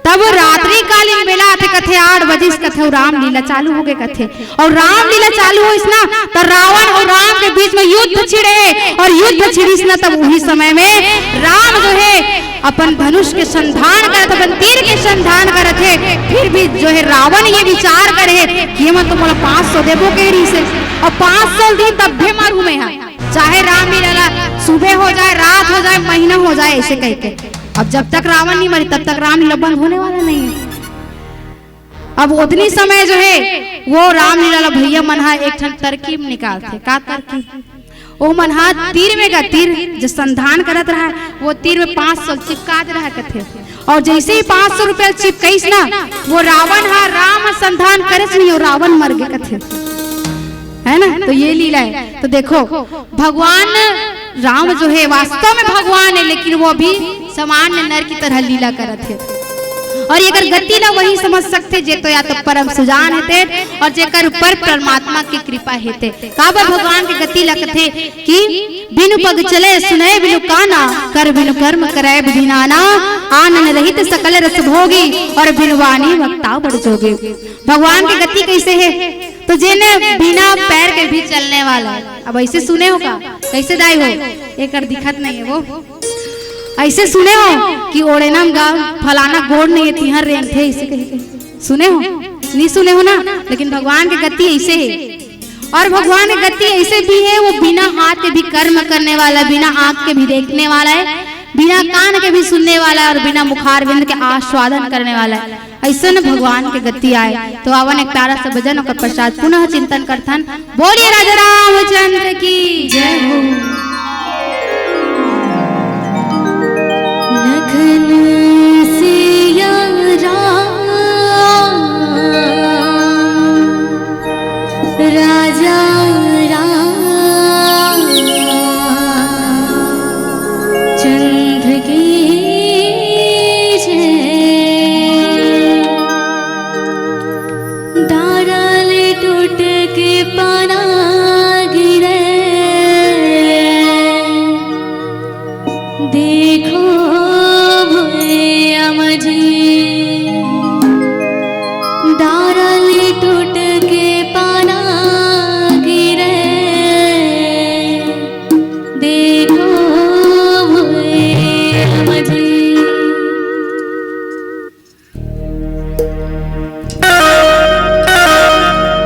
तब रात्रि कालीन बेला आथे कथे, आठ बजिस कथे, अउ रामलीला चालू हो गे कथे। अउ रामलीला चालू होइस ना, त रावण अउ राम के बीच में युद्ध छिड़े, अउ युद्ध छिड़िस ना, तब उही समय में राम जो है अपन धनुष के संधान करत, अपन तीर के संधान करत हे। फिर भी जो है रावण ये विचार करे हे कि ये मन तो मोला पाँच सौ देबो कह रहिस हे, अउ पाँच सौ दी तब भी मारू मैं हा, चाहे रामलीला सुबह हो जाए, रात हो जाए, महीना हो जाए, ऐसे कहिके। अब जब तक रावण नहीं मरी, तब तक रामलीला बंद होने वाला नहीं है। अब उतनी समय जो है, वो रामलीला ला भैया मन हा एक ठन तरकीब निकालथे। का तरकीब? ओ मन हा तीर में का तीर जो संधान करत रहा, वो तीर में पाँच सौ चिपका दे रहा कथे। अउ जैसे ही पाँच सौ रुपया चिपकाइस ना, वो रावण हा राम संधान करेस नहीं, वो रावण मर गे कथे, है ना? तो ये लीला है। तो देखो, भगवान राम जो है, वास्तव में भगवान है, लेकिन वो भी सामान्य नर की तरह लीला करत है। अउ एकर गति ला वही समझ सकथे, जे तो या तो परम सुजान हेते अउ जेकर ऊपर परमात्मा की कृपा हेते। काबर भगवान के गति ला कथे कि बिनु पग चले सुनय बिनु काना, कर बिनु कर्म करय विधि नाना, आनन रहित सकल रस भोगी, अउ बिनु वाणी वक्ता बड़ जोगी। भगवान के गति कैसे है? तो जेने बिना पैर के भी चलने वाला है। अब ऐसे सुने हो का? कैसे दाई हो? एकर दिखत नहीं है वो। ऐसे सुने हो कि ओड़ेना म गा फलाना गोड़ नहीं है, तिहर रेंगथे, ऐसे कहिके सुने हो? नहीं सुने हो ना? लेकिन भगवान के गति ऐसे है। अउ भगवान के गति ऐसे भी है, वो बिना हाथ के भी कर्म करने वाला, बिना आंख के भी देखने वाला है, बिना कान के भी सुनने वाला है अउ बिना मुखारविंद के आस्वादन करने वाला है। अइसन भगवान के गति आय। तो आवन एक प्यारा सा भजन, ओकर पश्चात पुनः चिंतन करथन। बोलिए राजा रामचंद्र की जय हो। लखन सिया राम, राजा राम चंद्र की जय। डारा ले टूट के पाना गिरे, देखो भुइयां मझी। डारा ले टूट के पाना गिरे, देखो भुइयां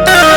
मझी।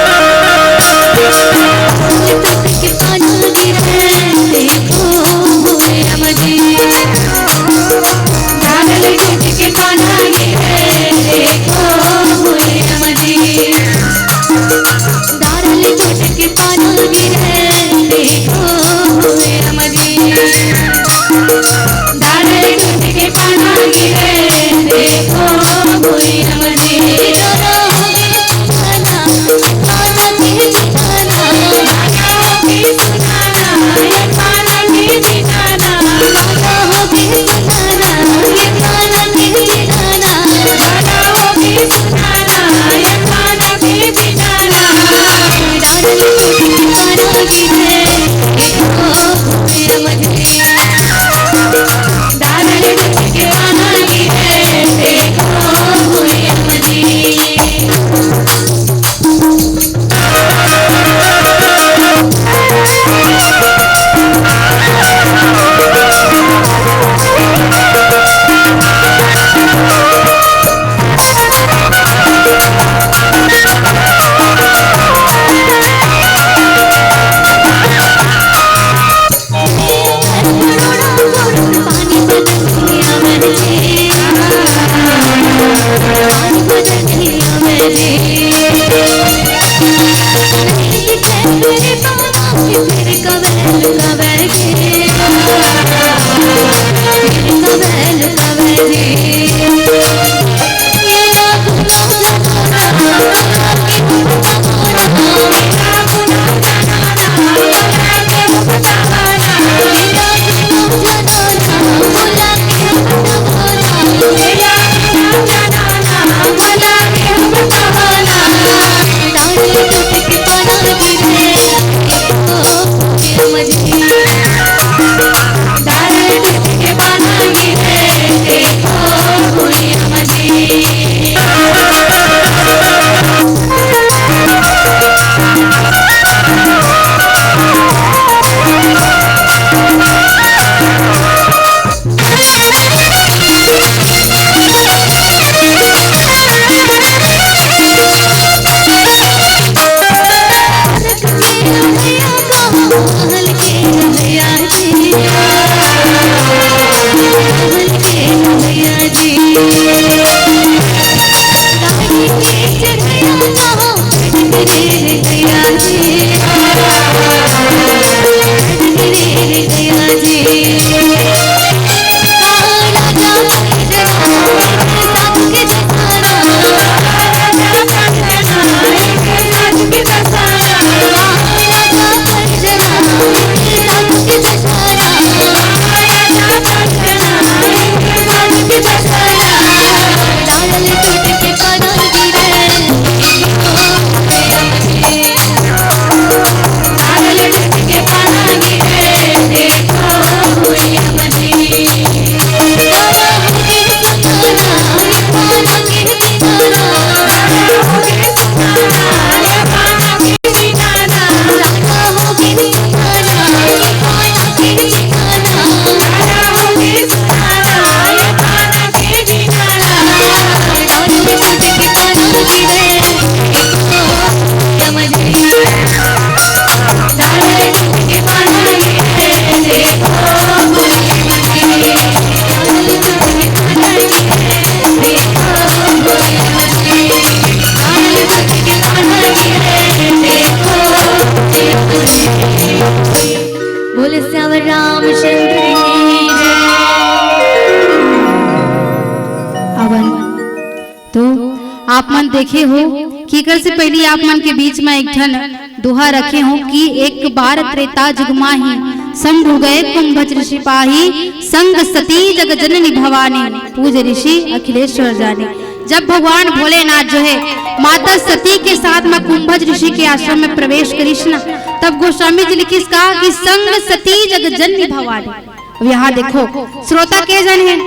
देखे हो कि एकर से पहिली आप मन के बीच म एक ठन दोहा रखे हो कि एक बार त्रेता जुग माही, शंभु गए कुंभज ऋषि पाही, संग सती जग जननी भवानी, पूज ऋषि अखिलेश्वर जानी। जब भगवान भोलेनाथ जो है माता सती के साथ म कुंभज ऋषि के आश्रम में प्रवेश करिस ना, तब गोस्वामी जी लिखिस का कि संग सती जग जननी भवानी। अब यहाँ देखो, श्रोता के जन है?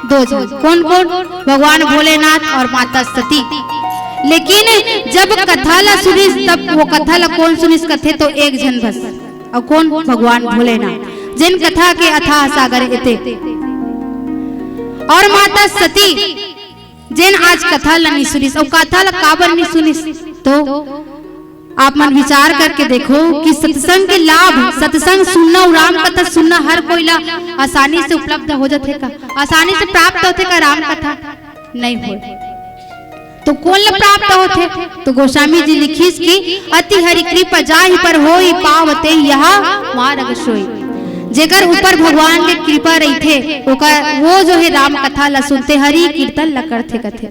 दो जन। कौन कौन? भगवान भोलेनाथ और माता सती। लेकिन जब कथा ला सुनिस, तब वो कथा ला कौन सुनिस कथे तो एक झन बस। और कौन? भगवान भोलेनाथ, जेन कथा के अथाह सागर एते। और माता सती, जेन आज कथा ला नहीं सुनिस, और कथा ला काबर नहीं सुनिस, तो आप मन विचार करके देखो कि सत्संग के लाभ, सत्संग सुनना और राम कथा सुनना हर कोई ला आसानी से उपलब्ध हो जाथे का? आसानी से प्राप्त होथे का राम कथा? नहीं हो। तो कौन ला प्राप्त होथे? तो गोस्वामी जी लिखिस कि अति हरि कृपा जाहि पर होई, पावते यह मार्ग सोई। जेकर ऊपर भगवान के कृपा रहिथे, ओकर, वो जो है राम कथा ला सुनथे, हरि कीर्तन ला करथे कथे।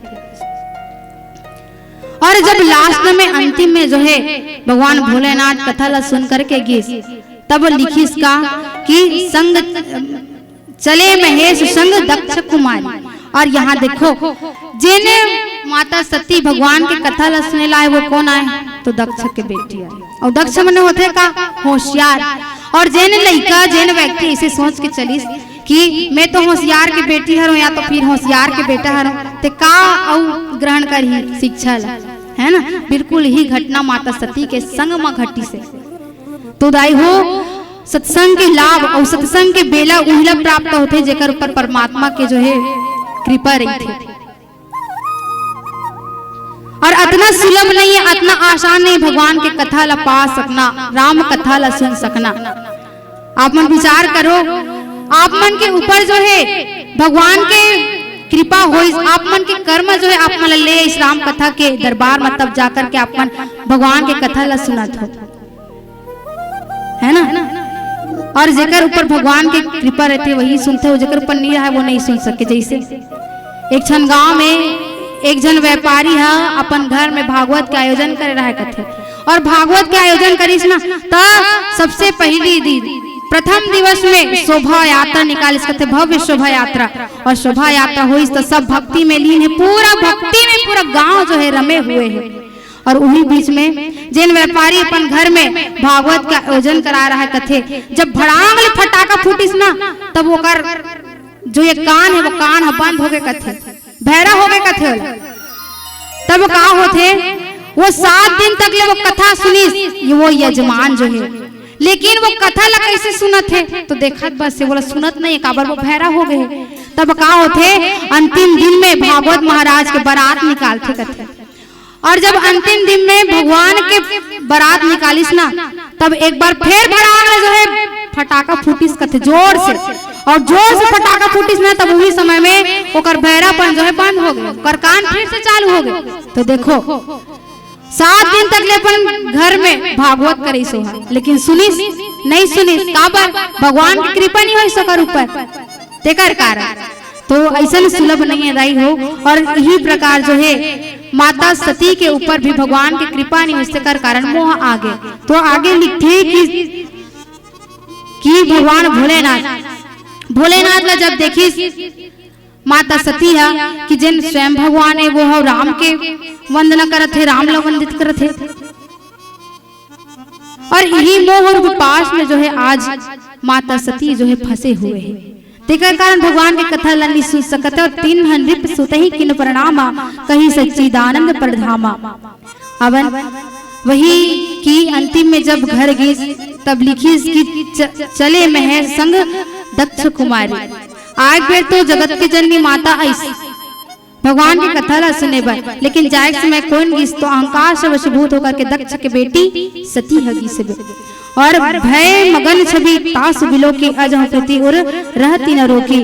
और जब लास्ट में, अंतिम में जो है भगवान भोलेनाथ कथा ला सुन करके गिस, तब लिखिस का कि संग चले महेश संग दक्ष कुमारी। और यहाँ देखो, जेने माता सती भगवान के कथा ला सुने ला आए, वो कौन आए? तो दक्ष के बेटी आए। और दक्ष मने होथे का? होशियार। और जेने लइका, जेने व्यक्ति ऐसे सोच के चलिस कि मैं तो होशियार के बेटी हरों या तो फिर होशियार के बेटा हरों, ते का अउ ग्रहण करही शिक्षा ला, है ना? बिल्कुल ही घटना माता सती के संग म घटिस हे। तो दाई हो, सत्संग के लाभ और सत्संग के बेला उहिला प्राप्त होथे, जेकर ऊपर परमात्मा के जो है कृपा रहिथे। और अतना सुलभ नहीं है, अतना आसान नहीं भगवान के कथा ला पा सकना, राम कथा ला सुन सकना। आप मन विचार करो, आप मन के ऊपर जो है भगवान के कृपा होइस, आप मन के कर्म जो है आप मन ला ले इस राम कथा के दरबार में, तब जाकर के आप मन भगवान के कथा ला सुनत हो, है ना? और जेकर ऊपर भगवान के कृपा रहथे वही सुनथे, और जेकर ऊपर नहीं रहे वो नहीं सुन सके। जैसे एक झन गांव में एक झन व्यापारी ह अपन घर में भागवत के आयोजन करे रहे कथे, और भागवत के आयोजन करिस ना, त सबसे पहली दिन, प्रथम दिवस में शोभा यात्रा निकालिस कथे, भव्य शोभा यात्रा। और शोभा यात्रा होइस त सब भक्ति में लीन है, पूरा भक्ति में पूरा गांव जो है रमे हुए है। और उही बीच में जेन व्यापारी अपन घर में भागवत के आयोजन करा रहे कथे, जब भड़ांग ले फटाका फूटिस ना, तब ओकर जो ये कान है, वो कान ह बंद होगे कथे, भैरा होगे कथे ओला। तब का होथे, वो सात दिन तक ले वो कथा सुनिस, ये वो यजमान जो है, लेकिन वो कथा ला कैसे सुनत हे, तो देखत बस से, वो ला सुनत नहीं है, काबर वो भैरा होगे हे। तब का होथे, अंतिम दिन में भागवत महाराज के बारात निकालथे कथे। और जब अंतिम दिन में भगवान के बारात निकालिस ना, तब एक बार फिर भड़ांग ले जो है फटाका फूटिस कथे जोर से, और जोर से फटाका फूटिस ना, तब उही समय में ओकर भैरापन जो है बंद होगे, ओकर कान फिर से चालू होगे। तो देखो, सात दिन तक ले अपन घर में भागवत करिस ओहा, लेकिन सुनिस नहीं सुनिस, काबर? भगवान के कृपा नहीं होइस ओकर ऊपर, तेकर कारण। तो ऐसन सुलभ नहीं है दाई हो। और यही प्रकार जो है माता सती के ऊपर भी भगवान के कृपा नहीं होइस, तेकर कारण मोह आगे। तो आगे लिखथे कि, कि भगवान भोलेनाथ, भोलेनाथ ला जब देखिस माता सती ह कि जेन स्वयं भगवान है, वो ह राम के वंदना करत हे, राम ला वंदित करत हे। और यही मोह और उपास में जो है आज माता सती जो है फंसे हुए हैं। तेकर कारण भगवान के कथा ला नहीं सुन सकत हे। और तीन हन रिप सुतही किन प्रणामा, कही सच्चिदानंद परधामा। अवन वही कि अंतिम में जब घर गिस, तब लिखिस कि च-, चले महेश संग दक्ष कुमारी। आय बेर तो जगत के जननी माता आइस भगवान के कथा ला सुने बर, लेकिन जाय के समय कोन गिस तो अहंकार से वशीभूत होकर के दक्ष के बेटी सती ह गिस बे। और भय मगन छवि तास बिलो की, अजहु प्रीति उर रहति न रोकी।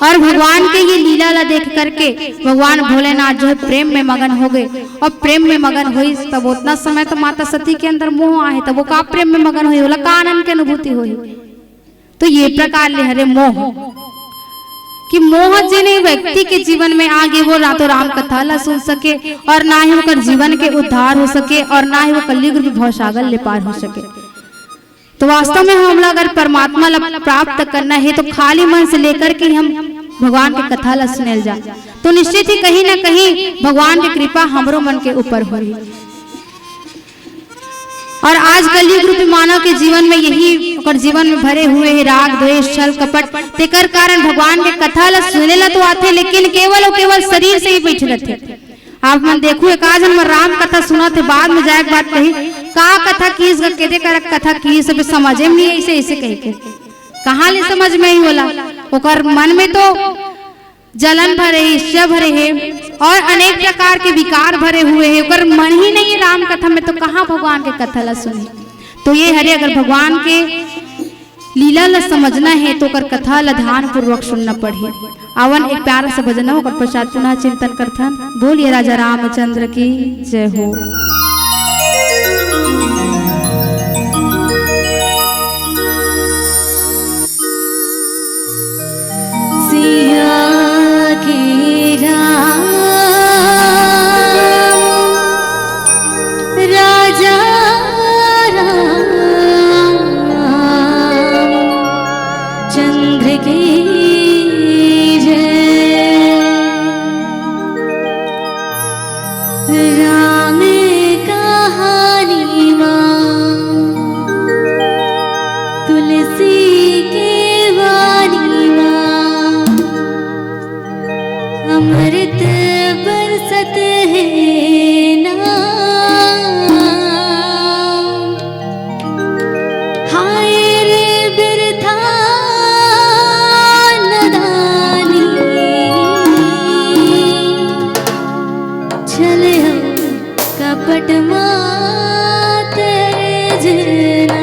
और भगवान के ये लीला ला देख करके भगवान भोलेनाथ जो है प्रेम में मगन हो गए। और प्रेम में मगन होइस, तब उतना समय तो माता सती के अंदर मोह आहे, तब वो का प्रेम में मगन होई, ओला का आनंद के अनुभूति होई। तो ये प्रकार ले हरे मोह। कि मोह जेन व्यक्ति के जीवन में आगे, वो ना तो राम कथा ला सुन सके और ना ही ओकर जीवन के उद्धार हो सके और ना ही वो कलयुग रूपी भवसागर ले पार हो सके। तो वास्तव में हमला अगर परमात्मा ला प्राप्त करना हे तो खाली मन से लेकर के हम भगवान के कथा ला सुनेल जा, तो निश्चित ही कहीं ना कहीं भगवान के कृपा हमरो मन के ऊपर होही। और आज कलयुग रूपी मानव के जीवन में यही ओकर जीवन में भरे हुए हे राग, द्वेष, छल, कपट। तेकर कारण भगवान के कथा ला सुने ला तो आथे, लेकिन केवल अउ केवल शरीर से ही बैठे रहथे। आप मन देखू, एकाध झन मन राम कथा सुनत हे, बाद में जाए के बात कही, "का कथा किहिस गा, केदे करक कथा किहिस, अबे समझे में नहीं अइसे, अइसे कहिके।" कहाँ ले समझ में ही होला? ओकर मन में तो जलन भरे, ईर्ष्या भरे हे और अनेक प्रकार के विकार भरे हुए हे। ओकर मन ही नहीं हे राम कथा में, तो कहाँ भगवान के कथा ला सुने? तो ये हरे, अगर भगवान के लीला ला समझना हे तो ओकर कथा ला ध्यान पूर्वक सुनना पड़ही। आवन एक प्यारा सा भजन हो, ओकर पश्चात पुनः चिंतन करथन। बोलिए राजा रामचंद्र की जय हो। सिया के राम राजा राम चंद्र की जय। राम कहानी मा तुलसी के वाणी मा अमृत बरसत हे ना। हाय रे बिरथा नदानी, छल अउ कपट मात जना।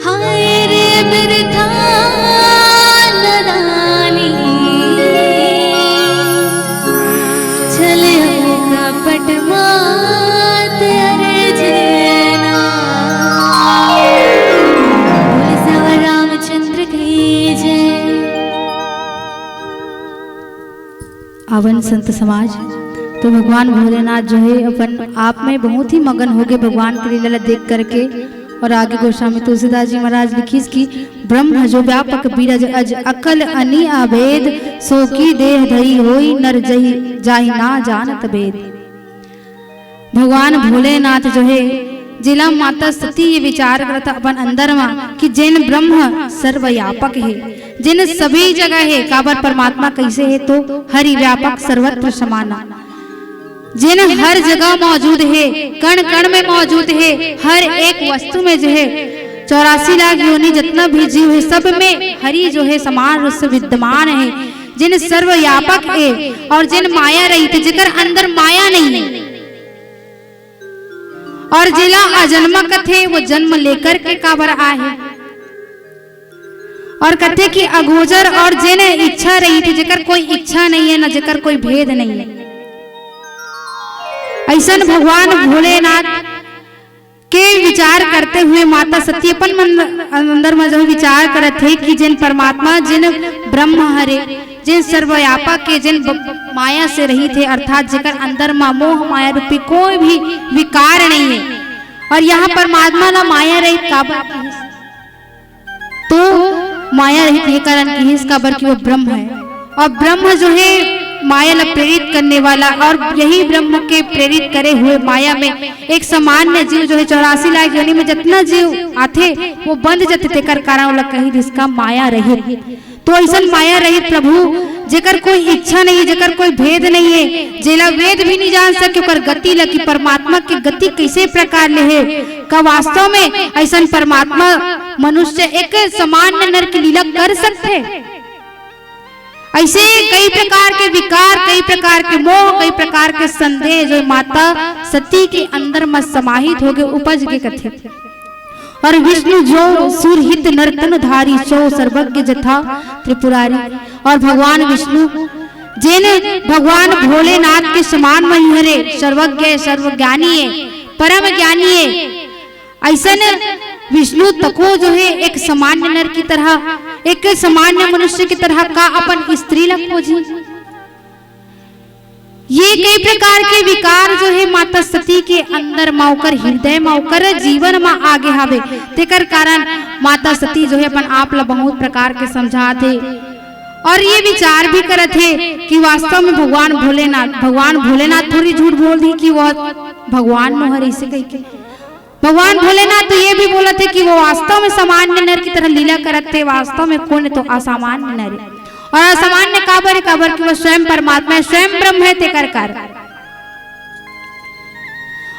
हाय रे बिरथा नदानी, छल कपट मात अर्जना। बोल सवा रामचंद्र की जय। आवन संत समाज, तो भगवान भोलेनाथ जो है अपन आप में बहुत ही मगन हो गए भगवान के लीला ला देख करके। और आगे गोस्वामी तुलसीदास जी महाराज लिखिस कि ब्रह्म जो व्यापक बीरज अज अकल अनी अभेद, सो की देह धरी होई नर जही जाहि ना जानत भेद। भगवान भोलेनाथ जो है, जेला माता सती ये विचार करत अपन अंदर मा कि जेन ब्रह्म सर्वव्यापक है, जेन सभी जगह है, काबर परमात्मा कैसे है तो हरि व्यापक सर्वत्र समाना, जेन हर जगह मौजूद है, कण कण में मौजूद है, हर एक वस्तु में जो है चौरासी लाख योनि जितना भी जीव है सब में हरि जो है समान रूप से विद्यमान है, जेन सर्वव्यापक है और जेन माया रहित है, जेकर अंदर माया नहीं है। और जेला अजन्मा कथे, वो जन्म लेकर के काबर आए हे। और कथे कि अगोचर और जेन इच्छा रहित हे, जेकर कोई इच्छा नहीं है, ना जेकर कोई भेद नहीं है। ऐसन भगवान भोलेनाथ के विचार करते हुए माता सती अपन मन अंदर में जो विचार करत हे कि जेन परमात्मा, जेन ब्रह्म हरे, जेन सर्वव्यापक के, जेन ब-, माया से रहित हे, अर्थात जेकर अंदर मा मोह माया रूपी कोई भी विकार नहीं है। और यहाँ परमात्मा ला माया रहित काबर किहिस? तो माया रहित ये कारण किहिस, काबर कि वो ब्रह्म है। और ब्रह्म जो है माया ला प्रेरित करने वाला, और यही ब्रह्म के प्रेरित करे हुए माया में एक सामान्य जीव जो है चौरासी लाख योनि में जितना जीव आथे वो बंध जाथे, तेकर कारण ओला कही जिसका माया रहित। तो ऐसन माया रहित प्रभु, जेकर कोई इच्छा नहीं है, जेकर कोई भेद नहीं है, जेला वेद भी नहीं जान सके, ओकर गति ला कि परमात्मा के गति कैसे प्रकार ले है, का वास्तव में ऐसन परमात्मा मनुष्य एक सामान्य नर की लीला कर सकथे? ऐसे कई प्रकार के विकार, कई प्रकार के मोह, कई प्रकार के संदेह जो माता सती के अंदर में समाहित हो गए, उपज के कथे। और विष्णु जो सुरहित नर तन धारी, सो सर्वज्ञ जथा त्रिपुरारी। और भगवान विष्णु जेन भगवान भोलेनाथ के समान मही हरे, सर्वज्ञ, सर्वज्ञानी है, परम ज्ञानी है, ऐसन विष्णु तको जो है एक सामान्य नर की तरह, एक सामान्य मनुष्य की तरह का अपन स्त्री ला खोजी? ये कई प्रकार के विकार जो है माता सती के अंदर मा, ओकर हृदय मा, ओकर जीवन मा आगे हावे, तेकर कारण माता सती जो है अपन आप ला बहुत प्रकार के समझात हे और ये विचार भी करत हे कि वास्तव में भगवान भोलेनाथ, भगवान भोलेनाथ थोड़ी झूठ बोल दी कि वो भगवान मोहर ऐसे कह के। भगवान भोलेनाथ तो ये भी बोलत हे कि वो वास्तव में सामान्य नर की तरह लीला करत हे, वास्तव में कोन तो असामान्य नर हे। और असामान्य काबर हे? काबर कि वो स्वयं परमात्मा हे, स्वयं ब्रह्म हे, तेकर कारण।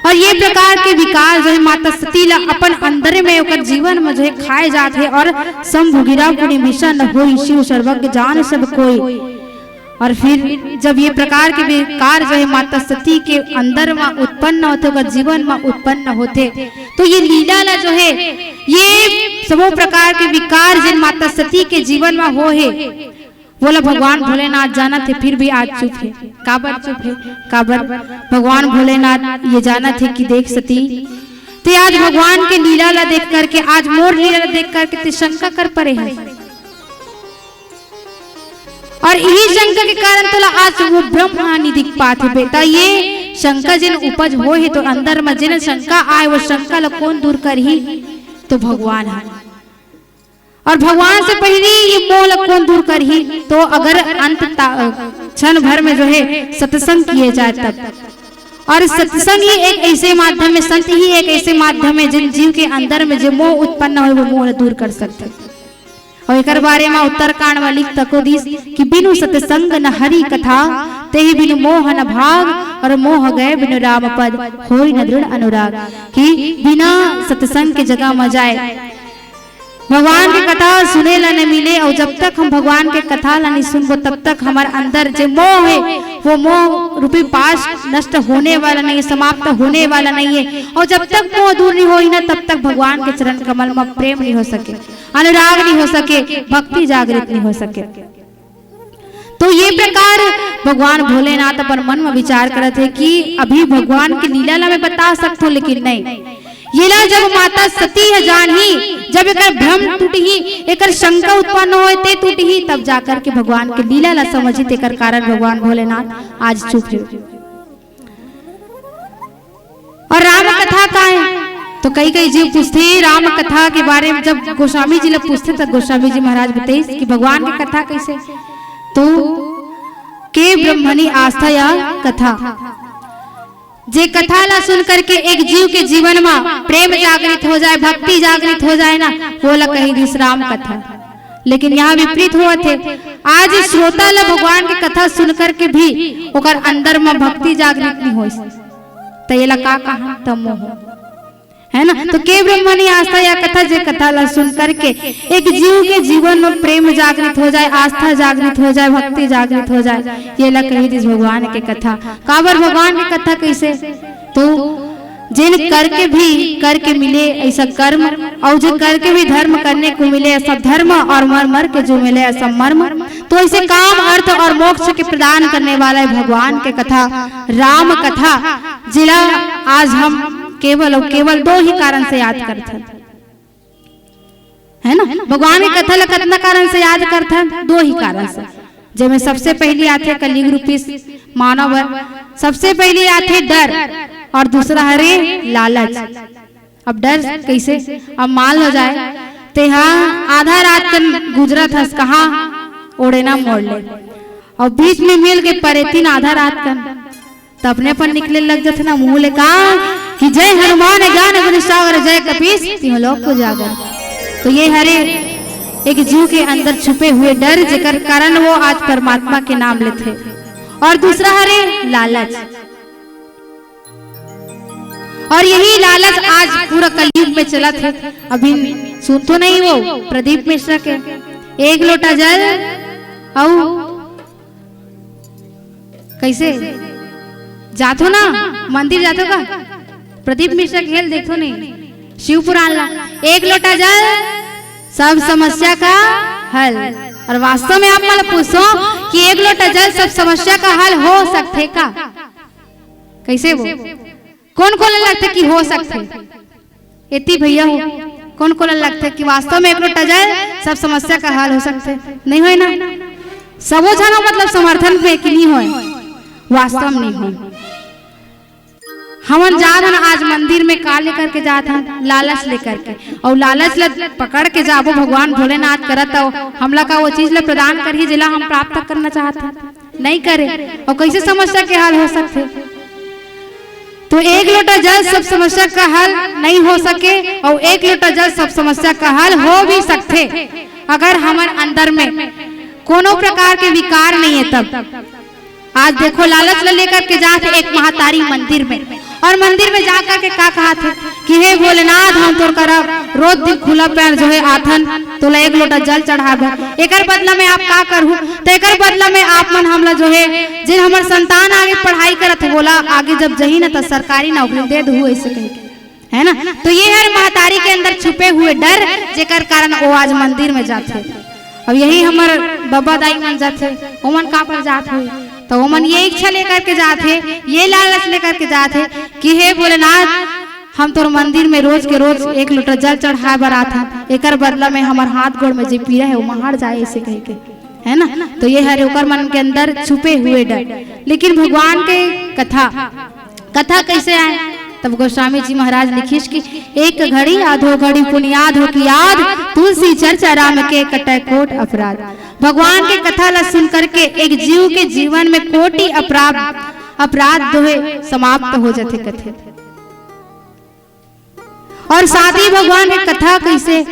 और ये प्रकार के विकार जो हे माता सती ला अपन अंदर में ओकर जीवन में जो हे खाए जात हे, और शंभु गिरा पुनि भीषण होई, शिव सर्वज्ञ जान सब कोई। और फिर जब ये प्रकार के विकार जो हे माता सती के अंदर में उत्पन्न होथे, ओकर जीवन में उत्पन्न होथे, तो ये लीला ला जो हे, ये सबो प्रकार के विकार जिन माता सती के जीवन में हो हे, वोला भगवान भोलेनाथ जानत हे, फिर भी आज चुप हे। काबर चुप हे? काबर भगवान भोलेनाथ ये जानत हे कि देख सती, ते आज भगवान के लीला ला देख करके, आज मोर लीला ला देख करके ते शंका कर परे हे। और यही शंका के कारण तोला आज वो ब्रह्म हा नी दिख पात हे बेटा। ये शंका जिन उपज हो हे, तो अंदर में जिन शंका आए, वो शंका ला कौन दूर करही? तो भगवान हा। और भगवान से पहले ये मोह ला कौन दूर करही? तो अगर अंत ता-, क्षण भर में जो हे सत्संग किए जाए तब। और सत्संग ही एक ऐसे माध्यम हे, संत ही एक ऐसे माध्यम हे, जिन जीव के अंदर में जो मोह उत्पन्न होय, वो मोह ला दूर कर सकथे। और एकर बारे में उत्तरकांड में लिख तको दिस कि बिनु सत्संग न हरि कथा, तेहि बिनु मोह न भाग, और मोह गए बिनु राम पद, होई न दृढ़ अनुराग। कि बिना सत्संग के जगह में जाए, भगवान के कथा सुने ला नहीं मिले, और जब तक हम भगवान के कथा ला नहीं सुनबो, तब तक हमारे अंदर जे मोह हे, वो मोह रूपी पाश नष्ट होने वाला नहीं हे, समाप्त होने वाला नहीं हे। और जब तक मोह दूर नहीं होई ना, तब तक भगवान के चरण कमल में प्रेम नहीं हो सके, अनुराग नहीं हो सके, भक्ति जागृत नहीं हो सके। तो ये प्रकार भगवान भोलेनाथ अपन मन में विचार करत हे कि अभी भगवान के लीला ला मैं बता सकथों, लेकिन नहीं, ये ला जब माता सती ह जानही, जब एकर भ्रम टूटही, एकर शंका उत्पन्न होए ते टूटही, तब जाकर के भगवान के लीला ला समझही। तेकर कारण भगवान भोलेनाथ आज चुप हे। और राम कथा का हे? तो कई कई जीव पूछथे, राम कथा के बारे में जब गोस्वामी जी ला पूछथे, तब गोस्वामी जी महाराज बताइस कि भगवान के कथा कैसे? तो के ब्रह्मणी आस्था या कथा, जे कथा ला सुन करके एक जीव के जीवन में प्रेम जागृत हो जाए, भक्ति जागृत हो जाए ना, वो ला कही दिस राम कथा। लेकिन यहाँ विपरीत होवत हे। आज श्रोता ला भगवान के कथा सुन करके भी ओकर अंदर में भक्ति जागृत नहीं होइस, त एला का कहा? त मोह, है ना? तो के ब्रह्मणी आस्था या कथा, जे कथा ला सुन करके एक जीव के जीवन में प्रेम जागृत हो जाए, आस्था जागृत हो जाए, भक्ति जागृत हो जाए, ये ला कही दिस भगवान के कथा। काबर भगवान के कथा कैसे? तो जिन करके भी करके मिले ऐसा कर्म, और जो करके भी धर्म करने को मिले ऐसा धर्म, और मर मर के जो मिले ऐसा मर्म। तो ऐसे काम, अर्थ और मोक्ष के प्रदान करने वाला है भगवान के कथा, राम कथा, जिला आज हम केवल और केवल दो ही कारण से याद करथन, है ना? भगवान के कथा ला कतना कारण से याद करथन? दो ही कारण से। जेमे सबसे पहली आथे कलयुग रूपी मानव बर, सबसे पहली आथे डर, और दूसरा हरे लालच। अब डर कैसे? अब मान लो जाए, तेहा आधा रात कन गुजरत हस, कहाँ? ओड़ेना मोड़ ले, और बीच में मिल के परेतिन आधा रात कन, त अपने अपन निकले लग जथे ना मुंह ले का कि जय हनुमान ज्ञान गुण सागर, जय कपीस तिहुँ लोक उजागर। तो ये हरे एक जीव के अंदर छुपे हुए डर, जेकर कारण वो आज परमात्मा के नाम लेथे। और दूसरा हरे लालच। और यही लालच आज पूरा कलयुग में चलत हे। अभी सुनथो नहीं वो प्रदीप मिश्रा के, एक लोटा जल अउ कैसे जाथो ना, मंदिर जाथो का? प्रदीप मिश्रा के हेल देखो नहीं, शिव पुराण ला, एक लोटा जल सब समस्या का हल। और वास्तव में आप मन पूछो कि एक लोटा जल सब समस्या का हल हो सकथे का? कैसे वो? कौन कौन लगथे कि हो सकथे? एती भैया हो, कौन कोला लगथे कि वास्तव में एक लोटा जल सब समस्या का हल हो सकथे? नहीं होय ना? सबो झन मतलब समर्थन में कि नहीं होय? वास्तव में नहीं होय। हमन जात हन आज मंदिर में का लेकर के जात हन? लालच लेकर के। और लालच ल पकड़ के जाबो भगवान भोलेनाथ करत, तो हमला का वो चीज ल प्रदान करही जेला हम प्राप्त करना चाहत हन? नहीं करे। और कैसे समस्या के हल हो सकथे? तो एक लोटा जल सब समस्या का हल नहीं हो सके, और एक लोटा जल सब समस्या का हल हो भी सकथे। अगर हमर अंदर में कोनो प्रकार के विकार नहीं है। तब आज देखो, लालच ल लेकर के जात हे एक महतारी मंदिर में, और मंदिर में जा कर के का कहत हे कि हे भोलेनाथ, हम तोर करा रोज दिन खुला पैर जो है आथन, तोला एक लोटा जल चढ़ाबो। एकर बदला में आप का करहू? तो एकर बदला में आप मन हमला जो है, जिन हमर संतान आगे पढ़ाई करत हे, बोला आगे जब जही ना तो सरकारी नौकरी दे दहू, ऐसे कह के, है ना? तो ये हर महतारी के अंदर छुपे हुए डर, जेकर कारण वो आज मंदिर में जाथे। अब यही हमर बब्बा दाई मन जाथे, ओमन का पर जात हुए, तो ओमन ये इच्छा लेकर के जात हे, ये लालच लेकर के जात हे कि हे भोलेनाथ, हम तोर मंदिर में रोज के रोज एक लोटा जल चढ़ाए बर आथन, एकर बदला में हमर हाथ गोड़ में जे पीरा है, वो महर जाए, ऐसे कह के, है ना? तो ये हर ओकर मन के अंदर छुपे हुए डर। लेकिन भगवान के कथा, कथा कैसे आए? तब गोस्वामी जी महाराज लिखिस कि एक घड़ी आधो घड़ी पुनियाद हो कि याद, तुलसी चर्चा राम के कटै कोट अपराध। भगवान के कथा ला सुन करके एक जीव के जीवन में कोटि अपराध, अपराध दोहे समाप्त हो जाथे कथे। और साथ ही भगवान के कथा कैसे,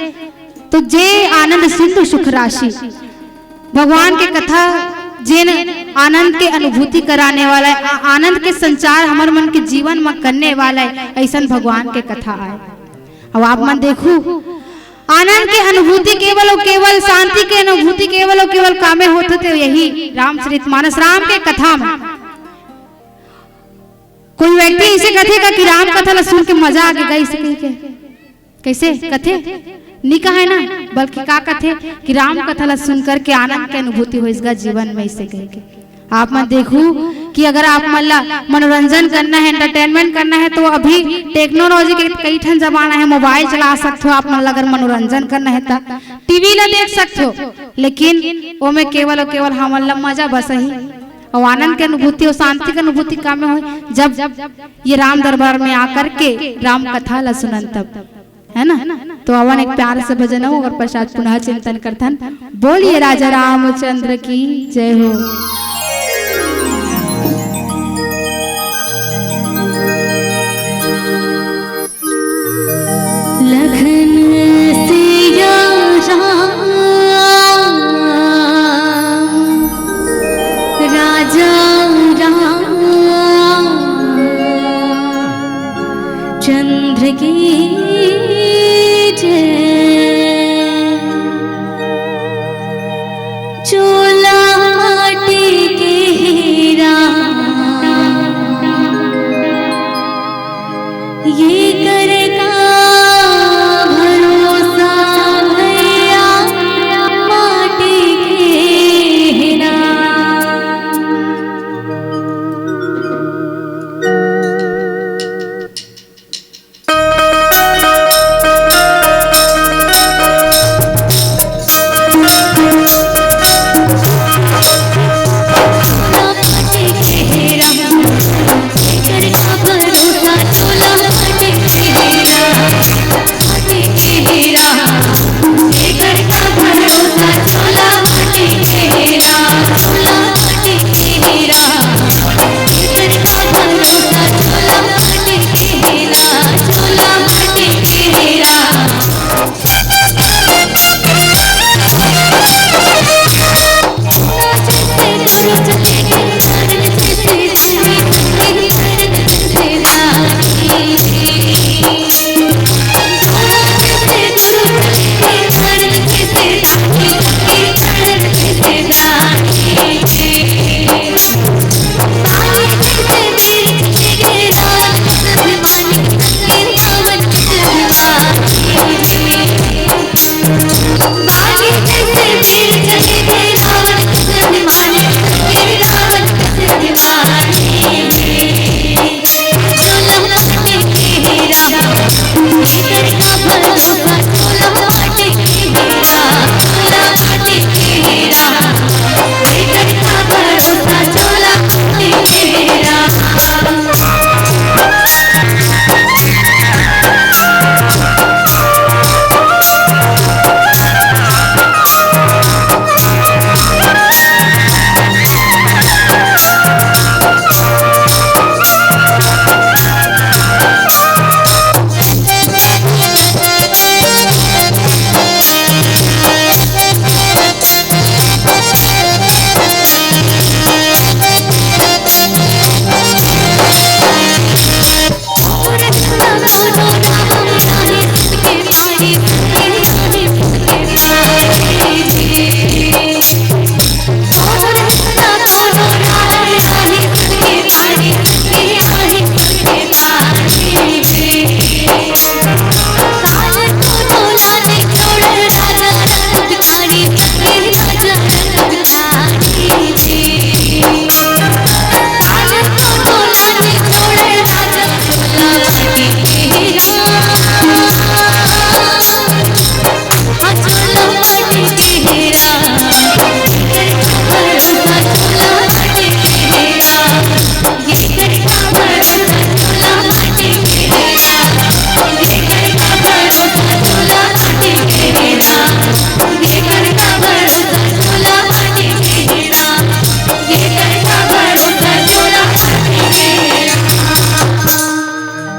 तो जे आनंद सिंधु सुख राशि, भगवान के कथा जेन आनंद के अनुभूति कराने वाला है, आ-, आनंद के संचार हमर मन के जीवन में करने वाला है, ऐसन भगवान के कथा आए। अब आप मन देखू, आनंद के अनुभूति केवल और केवल, शांति के अनुभूति केवल और केवल कामे होथे, तो यही रामचरित मानस राम के कथा में। कोई व्यक्ति ऐसे कथे का कि राम कथा ला सुन के मजा आ गया, ऐसे कह के? कैसे कथे? नी कहे ना, बल्कि का कथे कि राम कथा ला सुन करके आनंद के अनुभूति होइस गा जीवन में, ऐसे कह के। आप मन देखू कि अगर आप मन ला मनोरंजन करना है, एंटरटेनमेंट करना है, तो अभी टेक्नोलॉजी के कई ठन जमाना है, मोबाइल चला सकते हो। आप मन ला अगर मनोरंजन करना है तो टीवी ला देख सकते हो, लेकिन ओमे केवल और केवल हमन ला मजा बस ही, और आनंद के अनुभूति और शांति के अनुभूति कामे होय, जब ये राम दरबार में आकर के राम कथा ला सुनन तब, है ना? तो अवन एक प्यार से भजन हो, अगर पश्चात पुनः चिंतन करथन। बोलिए राजा रामचंद्र की जय हो। लखन सिया राम, राजा राम चंद्र की जय। चोला माटी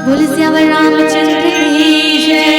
बोल सियावर रामचंद्र की जय।